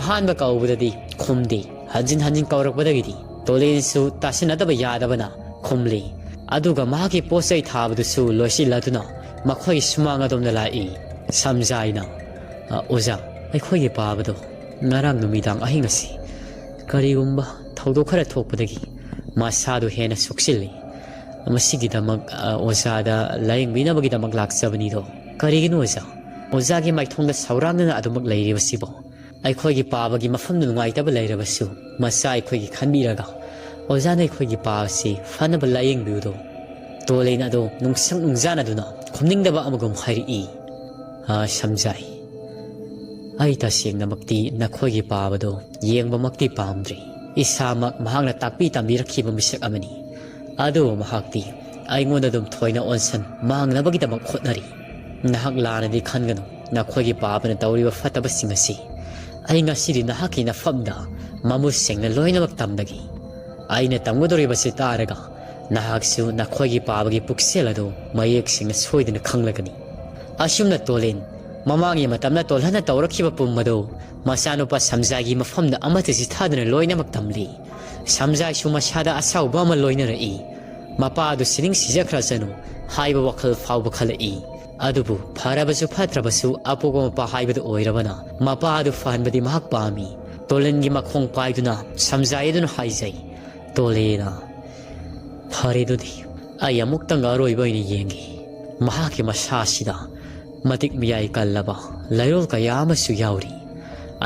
ꯑꯍꯥꯟꯕ ꯀꯧꯕꯗꯗꯤ ꯈꯨꯝꯗꯦ꯫ ꯍꯟꯖꯤꯟ ꯍꯟꯖꯤꯟ ꯀꯧꯔꯛꯄꯗꯒꯤꯗꯤ ꯇꯣꯂꯦꯟꯁꯨ ꯇꯥꯁꯤꯟꯅꯗꯕ ꯌꯥꯗꯕꯅ ꯈꯨꯝꯂꯤ꯫ ꯑꯗꯨꯒ ꯃꯍꯥꯛꯀꯤ ꯄꯣꯠ ꯆꯩ ꯊꯥꯕꯗꯨꯁꯨ ꯂꯣꯏꯁꯤꯜꯂꯗꯨꯅ ꯃꯈꯣꯏꯒꯤ ꯁꯨꯃꯥꯡ ꯑꯗꯣꯝꯗ ꯂꯥꯛꯏ꯫ ꯁꯝꯖꯥꯏꯅ, "ꯑ, ꯑꯣꯖꯥ, ꯑꯩꯈꯣꯏꯒꯤ ꯄꯥꯕꯗꯣ ꯉꯔꯥꯡ ꯅꯨꯃꯤꯗꯥꯡ ꯑꯍꯤꯡ ꯑꯁꯤ ꯀꯔꯤꯒꯨꯝꯕ ꯊꯧꯗꯣꯛ ꯈꯔ ꯊꯣꯛꯄꯗꯒꯤ ꯃꯁꯥꯗꯨ ꯍꯦꯟꯅ ꯁꯣꯛꯆꯤꯜꯂꯤ꯫ ꯃꯁꯤꯒꯤꯗꯃꯛ, ꯑ, ꯑꯣꯖꯥꯗ ꯂꯥꯌꯦꯡꯕꯤꯅꯕꯒꯤꯗꯃꯛ ꯂꯥꯛꯆꯕꯅꯤꯗꯣ꯫ ꯀꯔꯤꯒꯤꯅꯣ ꯑꯣꯖꯥ? ꯑꯣꯖꯥꯒꯤ ꯃꯥꯏꯊꯣꯡꯗ ꯁꯧꯔꯥꯡꯗꯅ ꯑꯗꯨꯃꯛ ꯂꯩꯔꯤꯕꯁꯤꯕꯣ?" ꯑꯩꯈꯣꯏꯒꯤ ꯄꯥꯕꯒꯤ ꯃꯐꯝꯗ ꯅꯨꯡꯉꯥꯏꯇꯕ ꯂꯩꯔꯕꯁꯨ, ꯃꯆꯥ ꯑꯩꯈꯣꯏꯒꯤ ꯈꯟꯕꯤꯔꯒ ꯑꯣꯖꯥꯅ ꯑꯩꯈꯣꯏꯒꯤ ꯄꯥꯕꯁꯤ ꯐꯅꯕ ꯂꯥꯌꯦꯡꯕꯤꯌꯨꯗꯣ꯫ ꯇꯣꯂꯦꯟ ꯑꯗꯣ ꯅꯨꯡꯁꯪ ꯅꯨꯡꯖꯥꯅꯗꯨꯅ ꯈꯨꯝꯅꯤꯡꯗꯕ ꯑꯃꯒꯨꯝ ꯍꯥꯏꯔꯛꯏ꯫ "ꯑ, ꯁꯝꯖꯥꯏ, ꯑꯩ ꯇꯁꯦꯡꯅꯃꯛꯇꯤ ꯅꯈꯣꯏꯒꯤ ꯄꯥꯕꯗꯣ ꯌꯦꯡꯕꯃꯛꯇꯤ ꯄꯥꯝꯗ꯭ꯔꯤ꯫ ꯏꯁꯥꯃꯛ ꯃꯍꯥꯛꯅ ꯇꯥꯛꯄꯤ ꯇꯝꯕꯤꯔꯛꯈꯤꯕ ꯃꯤꯁꯛ ꯑꯃꯅꯤ꯫ ꯑꯗꯨꯕꯨ ꯃꯍꯥꯛꯇꯤ ꯑꯩꯉꯣꯟꯗ ꯑꯗꯨꯝ ꯊꯣꯏꯅ ꯑꯣꯟꯁꯟ ꯃꯥꯡꯅꯕꯒꯤꯗꯃꯛ ꯍꯣꯠꯅꯔꯤ꯫ ꯅꯍꯥꯛ ꯂꯥꯟꯅꯗꯤ ꯈꯟꯒꯅꯨ꯫ ꯅꯈꯣꯏꯒꯤ ꯄꯥꯕꯅ ꯇꯧꯔꯤꯕ ꯐꯠꯇꯕꯁꯤꯡ ꯑꯁꯤ ꯑꯩ ꯉꯁꯤꯗꯤ ꯅꯍꯥꯛꯀꯤ ꯅꯐꯝꯗ ꯃꯃꯨꯠ ꯁꯦꯡꯅ ꯂꯣꯏꯅꯃꯛ ꯇꯝꯂꯒꯦ꯫ ꯑꯩꯅ ꯇꯝꯒꯗꯧꯔꯤꯕꯁꯤ ꯇꯥꯔꯒ ꯅꯍꯥꯛꯁꯨ ꯅꯈꯣꯏꯒꯤ ꯄꯥꯕꯒꯤ ꯄꯨꯛꯁꯦꯜ ꯑꯗꯨ ꯃꯌꯦꯛ ꯁꯦꯡꯅ ꯁꯣꯏꯗꯅ ꯈꯪꯂꯒꯅꯤ꯫ ꯑꯁꯨꯝꯅ ꯇꯣꯂꯦꯟ ꯃꯃꯥꯡꯒꯤ ꯃꯇꯝꯗ ꯇꯣꯜꯍꯟꯅ ꯇꯧꯔꯛꯈꯤꯕ ꯄꯨꯝ ꯑꯗꯨ ꯃꯆꯥꯅꯨꯄꯥ ꯁꯝꯖꯥꯏꯒꯤ ꯃꯐꯝꯗ ꯑꯃꯠꯇ ꯆꯤꯊꯗꯅ ꯂꯣꯏꯅꯃꯛ ꯇꯝꯂꯤ꯫ ꯁꯝꯖꯥꯏꯁꯨ ꯃꯁꯥꯗ ꯑꯁꯥꯎꯕ ꯑꯃ ꯂꯣꯏꯅꯔꯛꯏ꯫ ꯃꯄꯥ ꯑꯗꯨ ꯁꯤꯅꯤꯡ ꯁꯤꯖꯈ꯭ꯔꯁꯅꯨ ꯍꯥꯏꯕ ꯋꯥꯈꯜ ꯐꯥꯎꯕ ꯈꯜꯂꯛꯏ꯫ ꯑꯗꯨꯕꯨ ꯐꯔꯕꯁꯨ ꯐꯠꯇ꯭ꯔꯕꯁꯨ ꯑꯄꯣꯛꯄ ꯃꯄꯥ ꯍꯥꯏꯕꯗꯨ ꯑꯣꯏꯔꯕꯅ ꯃꯄꯥ ꯑꯗꯨ ꯐꯍꯟꯕꯗꯤ ꯃꯍꯥꯛ ꯄꯥꯝꯃꯤ꯫ ꯇꯣꯂꯦꯟꯒꯤ ꯃꯈꯣꯡ ꯄꯥꯏꯗꯨꯅ ꯁꯝꯖꯥꯏ ꯑꯗꯨꯅ ꯍꯥꯏꯖꯩ, "ꯇꯣꯂꯦꯅ, ꯐꯔꯦꯗꯨꯗꯤ, ꯑꯩ ꯑꯃꯨꯛꯇꯪ ꯑꯔꯣꯏꯕ ꯑꯣꯏꯅ ꯌꯦꯡꯒꯦ꯫ ꯃꯍꯥꯛꯀꯤ ꯃꯁꯥꯁꯤꯗ ꯃꯇꯤꯛ ꯃꯌꯥꯏ ꯀꯜꯂꯕ ꯂꯩꯔꯣꯜ ꯀꯌꯥ ꯑꯃꯁꯨ ꯌꯥꯎꯔꯤ꯫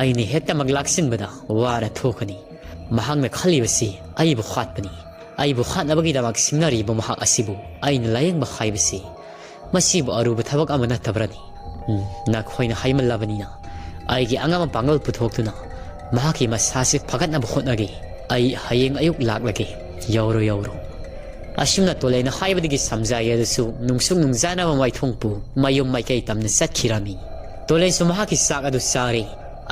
ꯑꯩꯅ ꯍꯦꯛꯇꯃꯛ ꯂꯥꯛꯁꯤꯟꯕꯗ ꯋꯥꯔ ꯊꯣꯛꯀꯅꯤ꯫ ꯃꯍꯥꯛꯅ ꯈꯜꯂꯤꯕꯁꯤ ꯑꯩꯕꯨ ꯍꯥꯠꯄꯅꯤ꯫ ꯑꯩꯕꯨ ꯍꯥꯠꯅꯕꯒꯤꯗꯃꯛ ꯁꯤꯡꯅꯔꯤꯕ ꯃꯍꯥꯛ ꯑꯁꯤꯕꯨ ꯑꯩꯅ ꯂꯥꯌꯦꯡꯕ ꯍꯥꯏꯕꯁꯤ ꯃꯁꯤꯕꯨ ꯑꯔꯨꯕ ꯊꯕꯛ ꯑꯃ ꯅꯠꯇꯕ꯭ꯔꯅꯤ? ꯎꯝ, ꯅꯈꯣꯏꯅ ꯍꯥꯏꯃꯜꯂꯕꯅꯤꯅ ꯑꯩꯒꯤ ꯑꯉꯝ ꯑꯄꯥꯡꯒꯜ ꯄꯨꯊꯣꯛꯇꯨꯅ ꯃꯍꯥꯛꯀꯤ ꯃꯁꯥꯁꯤ ꯐꯒꯠꯅꯕ ꯍꯣꯠꯅꯒꯦ꯫ ꯑꯩ ꯍꯌꯦꯡ ꯑꯌꯨꯛ ꯂꯥꯛꯂꯒꯦ꯫ ꯌꯧꯔꯣ, ꯌꯧꯔꯣ꯫" ꯑꯁꯨꯝꯅ ꯇꯣꯂꯦꯟꯅ ꯍꯥꯏꯕꯗꯒꯤ ꯁꯝꯖꯥꯏ ꯑꯗꯨꯁꯨ ꯅꯨꯡꯁꯨꯛ ꯅꯨꯡꯖꯥꯅꯕ ꯃꯥꯏꯊꯣꯡꯄꯨ ꯃꯌꯨꯝ ꯃꯥꯏꯀꯩ ꯇꯝꯅ ꯆꯠꯈꯤꯔꯝꯃꯤ꯫ ꯇꯣꯂꯦꯟꯁꯨ ꯃꯍꯥꯛꯀꯤ ꯆꯥꯛ ꯑꯗꯨ ꯆꯥꯔꯦ꯫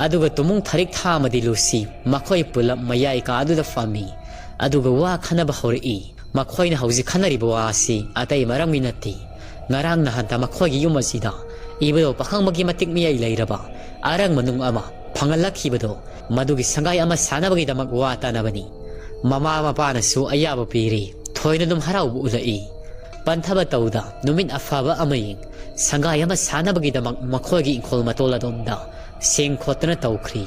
ꯑꯗꯨꯒ ꯇꯨꯃꯨꯡ ꯊꯔꯤꯛ ꯊꯥ ꯑꯃꯗꯤ ꯂꯨꯁꯤ ꯃꯈꯣꯏ ꯄꯨꯂꯞ ꯃꯌꯥꯏ ꯀꯥ ꯑꯗꯨꯗ ꯐꯝꯃꯤ꯫ ꯑꯗꯨꯒ ꯋꯥ ꯈꯟꯅꯕ ꯍꯧꯔꯛꯏ꯫ ꯃꯈꯣꯏꯅ ꯍꯧꯖꯤꯛ ꯈꯟꯅꯔꯤꯕ ꯋꯥ ꯑꯁꯤ ꯑꯇꯩ ꯃꯔꯝꯒꯤ ꯅꯠꯇꯦ꯫ ꯉꯔꯥꯡ ꯅꯍꯥꯟꯇ ꯃꯈꯣꯏꯒꯤ ꯌꯨꯝ ꯑꯁꯤꯗ ꯏꯕꯨꯙꯧ ꯄꯥꯈꯪꯕꯒꯤ ꯃꯇꯤꯛ ꯃꯌꯥꯏ ꯂꯩꯔꯕ ꯑꯔꯪꯕ ꯅꯨꯡ ꯑꯃ ꯐꯪꯍꯜꯂꯛꯈꯤꯕꯗꯣ, ꯃꯗꯨꯒꯤ ꯁꯪꯒꯥꯏ ꯑꯃ ꯁꯥꯅꯕꯒꯤꯗꯃꯛ ꯋꯥ ꯇꯥꯅꯕꯅꯤ꯫ ꯃꯃꯥ ꯃꯄꯥꯅꯁꯨ ꯑꯌꯥꯕ ꯄꯤꯔꯤ꯫ ꯊꯣꯏꯅ ꯑꯗꯨꯝ ꯍꯔꯥꯎꯕ ꯎꯠꯂꯛꯏ꯫ ꯄꯟꯊꯕ ꯇꯧꯗ ꯅꯨꯃꯤꯠ ꯑꯐꯕ ꯑꯃ ꯌꯦꯡ ꯁꯪꯒꯥꯏ ꯑꯃ ꯁꯥꯅꯕꯒꯤꯗꯃꯛ ꯃꯈꯣꯏꯒꯤ ꯏꯪꯈꯣꯜ ꯃꯇꯣꯜ ꯑꯗꯣꯝꯗ ꯁꯦꯡ ꯈꯣꯠꯇꯅ ꯇꯧꯈ꯭ꯔꯤ꯫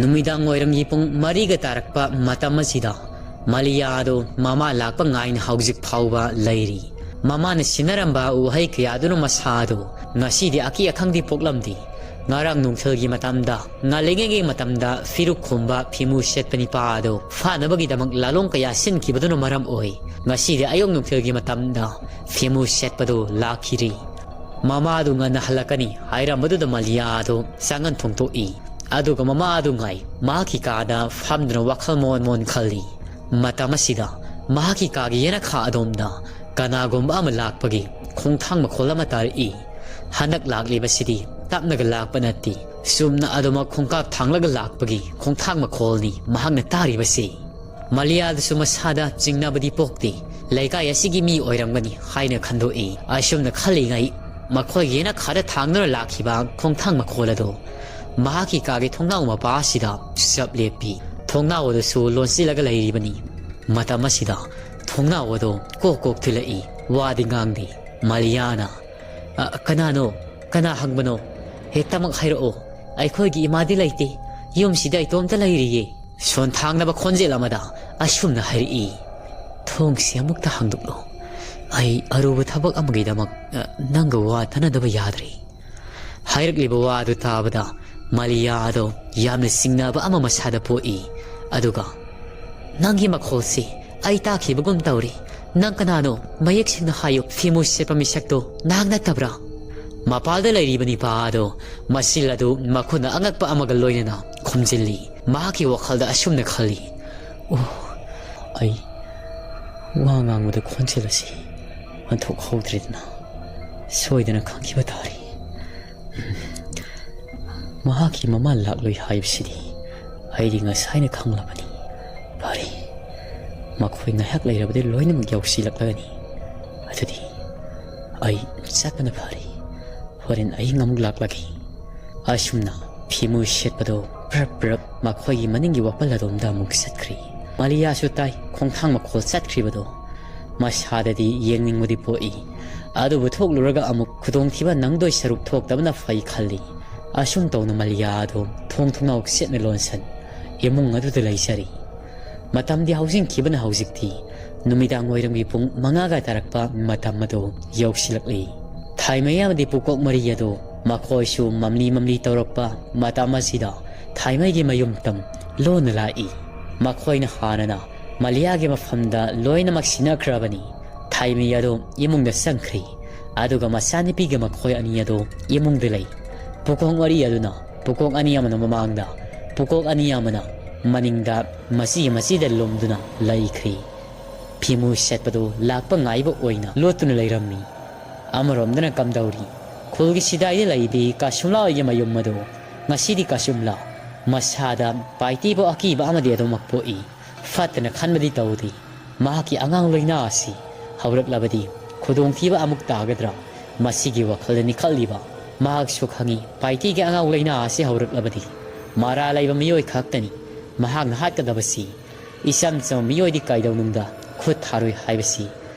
ꯅꯨꯃꯤꯗꯥꯡ ꯋꯥꯏꯔꯝꯒꯤ ꯄꯨꯡ ꯃꯔꯤꯒ ꯇꯥꯔꯛꯄ ꯃꯇꯝ ꯑꯁꯤꯗ ꯃꯂꯤꯌꯥ ꯑꯗꯨ ꯃꯃꯥ ꯂꯥꯛꯄ ꯉꯥꯏꯅ ꯍꯧꯖꯤꯛ ꯐꯥꯎꯕ ꯂꯩꯔꯤ꯫ ꯃꯃꯥꯅ ꯁꯤꯟꯅꯔꯝꯕ ꯎꯍꯩ ꯀꯌꯥꯗꯨꯅ ꯃꯁꯥ ꯑꯗꯨ ꯉꯁꯤꯗꯤ ꯑꯀꯤ ꯑꯈꯪꯗꯤ ꯄꯣꯛꯂꯝꯗꯦ꯫ ꯉꯔꯥꯡ ꯅꯨꯡꯊꯤꯜꯒꯤ ꯃꯇꯝꯗ, ꯉꯜꯂꯤꯉꯩꯒꯤ ꯃꯇꯝꯗ ꯐꯤꯔꯨꯛ ꯈꯨꯝꯕ ꯐꯤꯃꯨ ꯁꯦꯠꯄ ꯅꯤꯄꯥ ꯑꯗꯨ ꯐꯥꯅꯕꯒꯤꯗꯃꯛ ꯂꯥꯂꯣꯡ ꯀꯌꯥ ꯁꯤꯟꯈꯤꯕꯗꯨꯅ ꯃꯔꯝ ꯑꯣꯏ ꯉꯁꯤꯗꯤ ꯑꯌꯨꯛ ꯅꯨꯡꯊꯤꯜꯒꯤ ꯃꯇꯝꯗ ꯐꯤꯃꯨ ꯁꯦꯠꯄꯗꯨ ꯂꯥꯛꯈꯤꯔꯤ꯫ ꯃꯃꯥꯗꯨ ꯉꯟꯅ ꯍꯜꯂꯛꯀꯅꯤ ꯍꯥꯏꯔꯝꯕꯗꯨꯗ ꯃꯂꯤꯌꯥ ꯑꯗꯨ ꯆꯪꯉꯟ ꯊꯣꯡꯗꯣꯛꯏ꯫ ꯑꯗꯨꯒ ꯃꯃꯥ ꯑꯗꯨ ꯉꯥꯏ ꯃꯍꯥꯛꯀꯤ ꯀꯥꯗ ꯐꯝꯗꯨꯅ ꯋꯥꯈꯜ ꯃꯣꯟ ꯃꯣꯟ ꯈꯜꯂꯤ꯫ ꯃꯇꯝ ꯑꯁꯤꯗ ꯃꯍꯥꯛꯀꯤ ꯀꯥꯒꯤ ꯌꯦꯅꯈꯥ ꯑꯗꯣꯝꯗ ꯀꯅꯥꯒꯨꯝꯕ ꯑꯃ ꯂꯥꯛꯄꯒꯤ ꯈꯣꯡꯊꯥꯡ ꯃꯈꯣꯜ ꯑꯃ ꯇꯥꯔꯛꯏ꯫ ꯍꯟꯗꯛ ꯂꯥꯛꯂꯤꯕꯁꯤꯗꯤ ꯇꯞꯅꯒ ꯂꯥꯛꯄ ꯅꯠꯇꯦ꯫ ꯆꯨꯝꯅ ꯑꯗꯨꯃꯛ ꯈꯣꯡꯀꯥꯞ ꯊꯥꯡꯂꯒ ꯂꯥꯛꯄꯒꯤ ꯈꯣꯡꯊꯥꯡ ꯃꯈꯣꯜꯅꯤ ꯃꯍꯥꯛꯅ ꯇꯥꯔꯤꯕꯁꯤ꯫ ꯃꯥꯂꯤꯌꯥꯗꯁꯨ ꯃꯁꯥꯗ ꯆꯤꯡꯅꯕꯗꯤ ꯄꯣꯛꯇꯦ꯫ ꯂꯩꯀꯥꯏ ꯑꯁꯤꯒꯤ ꯃꯤ ꯑꯣꯏꯔꯝꯒꯅꯤ ꯍꯥꯏꯅ ꯈꯟꯗꯣꯛꯏ꯫ ꯑꯁꯨꯝꯅ ꯈꯜꯂꯤꯉꯩ ꯃꯈꯣꯏꯒꯤ ꯌꯦꯅꯈꯥꯗ ꯊꯥꯡꯗꯨꯅ ꯂꯥꯛꯈꯤꯕ ꯈꯣꯡꯊꯥꯡ ꯃꯈꯣꯜ ꯑꯗꯨ ꯃꯍꯥꯛꯀꯤ ꯀꯥꯒꯤ ꯊꯣꯡꯅꯥꯎ ꯃꯄꯥ ꯑꯁꯤꯗ ꯆꯞ ꯂꯦꯞꯄꯤ꯫ ꯊꯣꯡꯅꯥꯎ ꯑꯗꯨꯁꯨ ꯂꯣꯟꯁꯤꯜꯂꯒ ꯂꯩꯔꯤꯕꯅꯤ꯫ ꯃꯇꯝ ꯑꯁꯤꯗ ꯊꯣꯡꯅꯥꯎ ꯑꯗꯨ ꯀꯣꯛ ꯀꯣꯛ ꯊꯤꯜꯂꯛꯏ꯫ ꯋꯥꯗꯤ ꯉꯥꯡꯗꯦ꯫ ꯃꯥꯂꯤꯌꯥꯅ, "ꯑ, ꯀꯅꯥꯅꯣ? ꯀꯅꯥ ꯍꯪꯕꯅꯣ? ꯍꯦꯛꯇꯃꯛ ꯍꯥꯏꯔꯛꯑꯣ꯫ ꯑꯩꯈꯣꯏꯒꯤ ꯏꯃꯥꯗꯤ ꯂꯩꯇꯦ꯫ ꯌꯨꯝꯁꯤꯗ ꯏꯇꯣꯝꯇ ꯂꯩꯔꯤꯌꯦ꯫" ꯁꯣꯟꯊꯥꯡꯅꯕ ꯈꯣꯟꯖꯦꯜ ꯑꯃꯗ ꯑꯁꯨꯝꯅ ꯍꯥꯏꯔꯛꯏ, "ꯊꯣꯡꯁꯤ ꯑꯃꯨꯛꯇ ꯍꯥꯡꯗꯣꯛꯂꯣ꯫ ꯑꯩ ꯑꯔꯨꯕ ꯊꯕꯛ ꯑꯃꯒꯤꯗꯃꯛ, ꯑ, ꯅꯪꯒ ꯋꯥ ꯇꯥꯅꯗꯕ ꯌꯥꯗ꯭ꯔꯦ꯫" ꯍꯥꯏꯔꯛꯂꯤꯕ ꯋꯥ ꯑꯗꯨ ꯇꯥꯕꯗ ꯃꯥꯂꯤꯌꯥ ꯑꯗꯣ ꯌꯥꯝꯅ ꯆꯤꯡꯅꯕ ꯑꯃ ꯃꯁꯥꯗ ꯄꯣꯛꯏ꯫ ꯑꯗꯨꯒ, "ꯅꯪꯒꯤ ꯃꯈꯣꯜꯁꯤ ꯑꯩ ꯇꯥꯈꯤꯕꯒꯨꯝ ꯇꯧꯔꯤ꯫ ꯅꯪ ꯀꯅꯥꯅꯣ? ꯃꯌꯦꯛ ꯁꯦꯡꯅ ꯍꯥꯏꯌꯨ꯫" ꯐꯤꯃꯨ ꯁꯦꯠꯄ ꯃꯤꯁꯛꯇꯣ ꯅꯍꯥꯛ ꯅꯠꯇꯕ꯭ꯔꯥ? ꯃꯄꯥꯜꯗ ꯂꯩꯔꯤꯕ ꯅꯤꯄꯥ ꯑꯗꯣ ꯃꯆꯤꯜ ꯑꯗꯨ ꯃꯈꯨꯟ ꯑꯉꯛꯄ ꯑꯃꯒ ꯂꯣꯏꯅꯅ ꯈꯨꯝꯖꯤꯜꯂꯤ꯫ ꯃꯍꯥꯛꯀꯤ ꯋꯥꯈꯜꯗ ꯑꯁꯨꯝꯅ ꯈꯜꯂꯤ, "ꯑꯣ, ꯑꯩ ꯋꯥ ꯉꯥꯡꯕꯗ ꯈꯣꯟꯖꯦꯜ ꯑꯁꯤ ꯑꯣꯟꯊꯣꯛꯍꯧꯗ꯭ꯔꯦꯗꯅ, ꯁꯣꯏꯗꯅ ꯈꯪꯈꯤꯕ ꯇꯥꯔꯦ꯫ ꯃꯍꯥꯛꯀꯤ ꯃꯃꯥ ꯂꯥꯛꯂꯣꯏ ꯍꯥꯏꯕꯁꯤꯗꯤ ꯑꯩꯗꯤ ꯉꯁꯥꯏꯅ ꯈꯪꯂꯕꯅꯤ꯫ ꯐꯔꯦ, ꯃꯈꯣꯏ ꯉꯥꯏꯍꯥꯛ ꯂꯩꯔꯕꯗꯤ ꯂꯣꯏꯅꯃꯛ ꯌꯧꯁꯤꯜꯂꯛꯂꯒꯅꯤ꯫ ꯑꯗꯨꯗꯤ ꯑꯩ ꯆꯠꯄꯅ ꯐꯔꯦ꯫ ꯍꯣꯔꯦꯟ ꯑꯍꯤꯡ ꯑꯃꯨꯛ ꯂꯥꯛꯂꯒꯦ꯫" ꯑꯁꯨꯝꯅ ꯐꯤꯃꯨ ꯁꯦꯠꯄꯗꯣ ꯄ꯭ꯔꯞ ꯄ꯭ꯔꯞ ꯃꯈꯣꯏꯒꯤ ꯃꯅꯤꯡꯒꯤ ꯋꯥꯄꯜ ꯑꯗꯣꯝꯗ ꯑꯃꯨꯛ ꯆꯠꯈ꯭ꯔꯤ꯫ ꯃꯥꯂꯤꯌꯥꯁꯨ ꯇꯥꯏ ꯈꯣꯡꯊꯥꯡ ꯃꯈꯣꯜ ꯆꯠꯈ꯭ꯔꯤꯕꯗꯣ꯫ ꯃꯁꯥꯗꯗꯤ ꯌꯦꯡꯅꯤꯡꯕꯗꯤ ꯄꯣꯛꯏ, ꯑꯗꯨꯕꯨ ꯊꯣꯛꯂꯨꯔꯒ ꯑꯃꯨꯛ ꯈꯨꯗꯣꯡꯊꯤꯕ ꯅꯪꯗꯣꯏ ꯁꯔꯨꯛ ꯊꯣꯛꯇꯕꯅ ꯐꯩ ꯈꯜꯂꯤ꯫ ꯑꯁꯨꯝ ꯇꯧꯅ ꯃꯥꯂꯤꯌꯥ ꯑꯗꯨ ꯊꯣꯡ ꯊꯣꯡꯅꯥꯎ ꯆꯦꯠꯅ ꯂꯣꯟꯁꯟ ꯏꯃꯨꯡ ꯑꯗꯨꯗ ꯂꯩꯖꯔꯤ꯫ ꯃꯇꯝꯗꯤ ꯍꯧꯖꯤꯟꯈꯤꯕꯅ ꯍꯧꯖꯤꯛꯇꯤ ꯅꯨꯃꯤꯗꯥꯡ ꯋꯥꯏꯔꯝꯒꯤ ꯄꯨꯡ ꯃꯉꯥꯒ ꯇꯥꯔꯛꯄ ꯃꯇꯝ ꯑꯗꯨ ꯌꯧꯁꯤꯜꯂꯛꯂꯤ꯫ ꯊꯥꯏꯃꯩ ꯑꯃꯗꯤ ꯄꯨꯀꯣꯛ ꯃꯔꯤ ꯑꯗꯨ ꯃꯈꯣꯏꯁꯨ ꯃꯝꯂꯤ ꯃꯝꯂꯤ ꯇꯧꯔꯛꯄ ꯃꯇꯝ ꯑꯁꯤꯗ ꯊꯥꯏꯃꯩꯒꯤ ꯃꯌꯨꯝ ꯇꯝ ꯂꯣꯟꯅ ꯂꯥꯛꯏ꯫ ꯃꯈꯣꯏꯅ ꯍꯥꯟꯅꯅ ꯃꯥꯂꯤꯌꯥꯒꯤ ꯃꯐꯝꯗ ꯂꯣꯏꯅꯃꯛ ꯁꯤꯟꯅꯈ꯭ꯔꯕꯅꯤ꯫ ꯊꯥꯏꯃꯩ ꯑꯗꯨ ꯏꯃꯨꯡꯗ ꯆꯪꯈ꯭ꯔꯤ, ꯑꯗꯨꯒ ꯃꯆꯥꯅꯨꯄꯤꯒ ꯃꯈꯣꯏ ꯑꯅꯤ ꯑꯗꯨ ꯏꯃꯨꯡꯗ ꯂꯩ꯫ ꯄꯨꯀꯣꯛ ꯃꯔꯤ ꯑꯗꯨꯅ ꯄꯨꯀꯣꯛ ꯑꯅꯤ ꯑꯃꯅ ꯃꯃꯥꯡꯗ, ꯄꯨꯀꯣꯛ ꯑꯅꯤ ꯑꯃꯅ ꯃꯅꯤꯡꯗ ꯃꯆꯤ ꯃꯆꯤꯗ ꯂꯨꯝꯗꯨꯅ ꯂꯩꯈ꯭ꯔꯤ꯫ ꯐꯤꯃꯨ ꯁꯦꯠꯄꯗꯨ ꯂꯥꯛꯄ ꯉꯥꯏꯕ ꯑꯣꯏꯅ ꯂꯣꯠꯇꯨꯅ ꯂꯩꯔꯝꯃꯤ꯫ ꯑꯃꯔꯣꯝꯗꯅ ꯀꯝꯗꯧꯔꯤ? ꯈꯨꯜꯒꯤ ꯁꯤꯗꯥꯏꯗ ꯂꯩꯕꯤ ꯀꯥꯁꯨꯝꯂꯥ ꯍꯣꯏꯒꯤ ꯃꯌꯨꯝ ꯑꯗꯨ ꯉꯁꯤꯗꯤ ꯀꯥꯁꯨꯝꯂꯥ ꯃꯁꯥꯗ ꯄꯥꯏꯇꯤꯕꯨ ꯑꯀꯤꯕ ꯑꯃꯗꯤ ꯑꯗꯨꯃꯛ ꯄꯣꯛꯏ꯫ ꯐꯠꯇꯅ ꯈꯟꯕꯗꯤ ꯇꯧꯗꯦ꯫ ꯃꯍꯥꯛꯀꯤ ꯑꯉꯥꯡ ꯂꯣꯏꯅꯥ ꯑꯁꯤ ꯍꯧꯔꯛꯂꯕꯗꯤ ꯈꯨꯗꯣꯡꯊꯤꯕ ꯑꯃꯨꯛ ꯇꯥꯒꯗ꯭ꯔꯥ? ꯃꯁꯤꯒꯤ ꯋꯥꯈꯜꯗꯅꯤ ꯈꯜꯂꯤꯕ꯫ ꯃꯍꯥꯛꯁꯨ ꯈꯪꯏ, ꯄꯥꯏꯇꯤꯒꯤ ꯑꯉꯥꯡ ꯂꯣꯏꯅꯥ ꯑꯁꯤ ꯍꯧꯔꯛꯂꯕꯗꯤ ꯃꯔꯥ ꯂꯩꯕ ꯃꯤꯑꯣꯏ ꯈꯛꯇꯅꯤ ꯃꯍꯥꯛꯅ ꯍꯥꯠꯀꯗꯕꯁꯤ꯫ ꯏꯆꯝ ꯆꯝꯕ ꯃꯤꯑꯣꯏꯗꯤ ꯀꯩꯗꯧꯅꯨꯡꯗ ꯈꯨꯠ ꯊꯥꯔꯣꯏ ꯍꯥꯏꯕꯁꯤ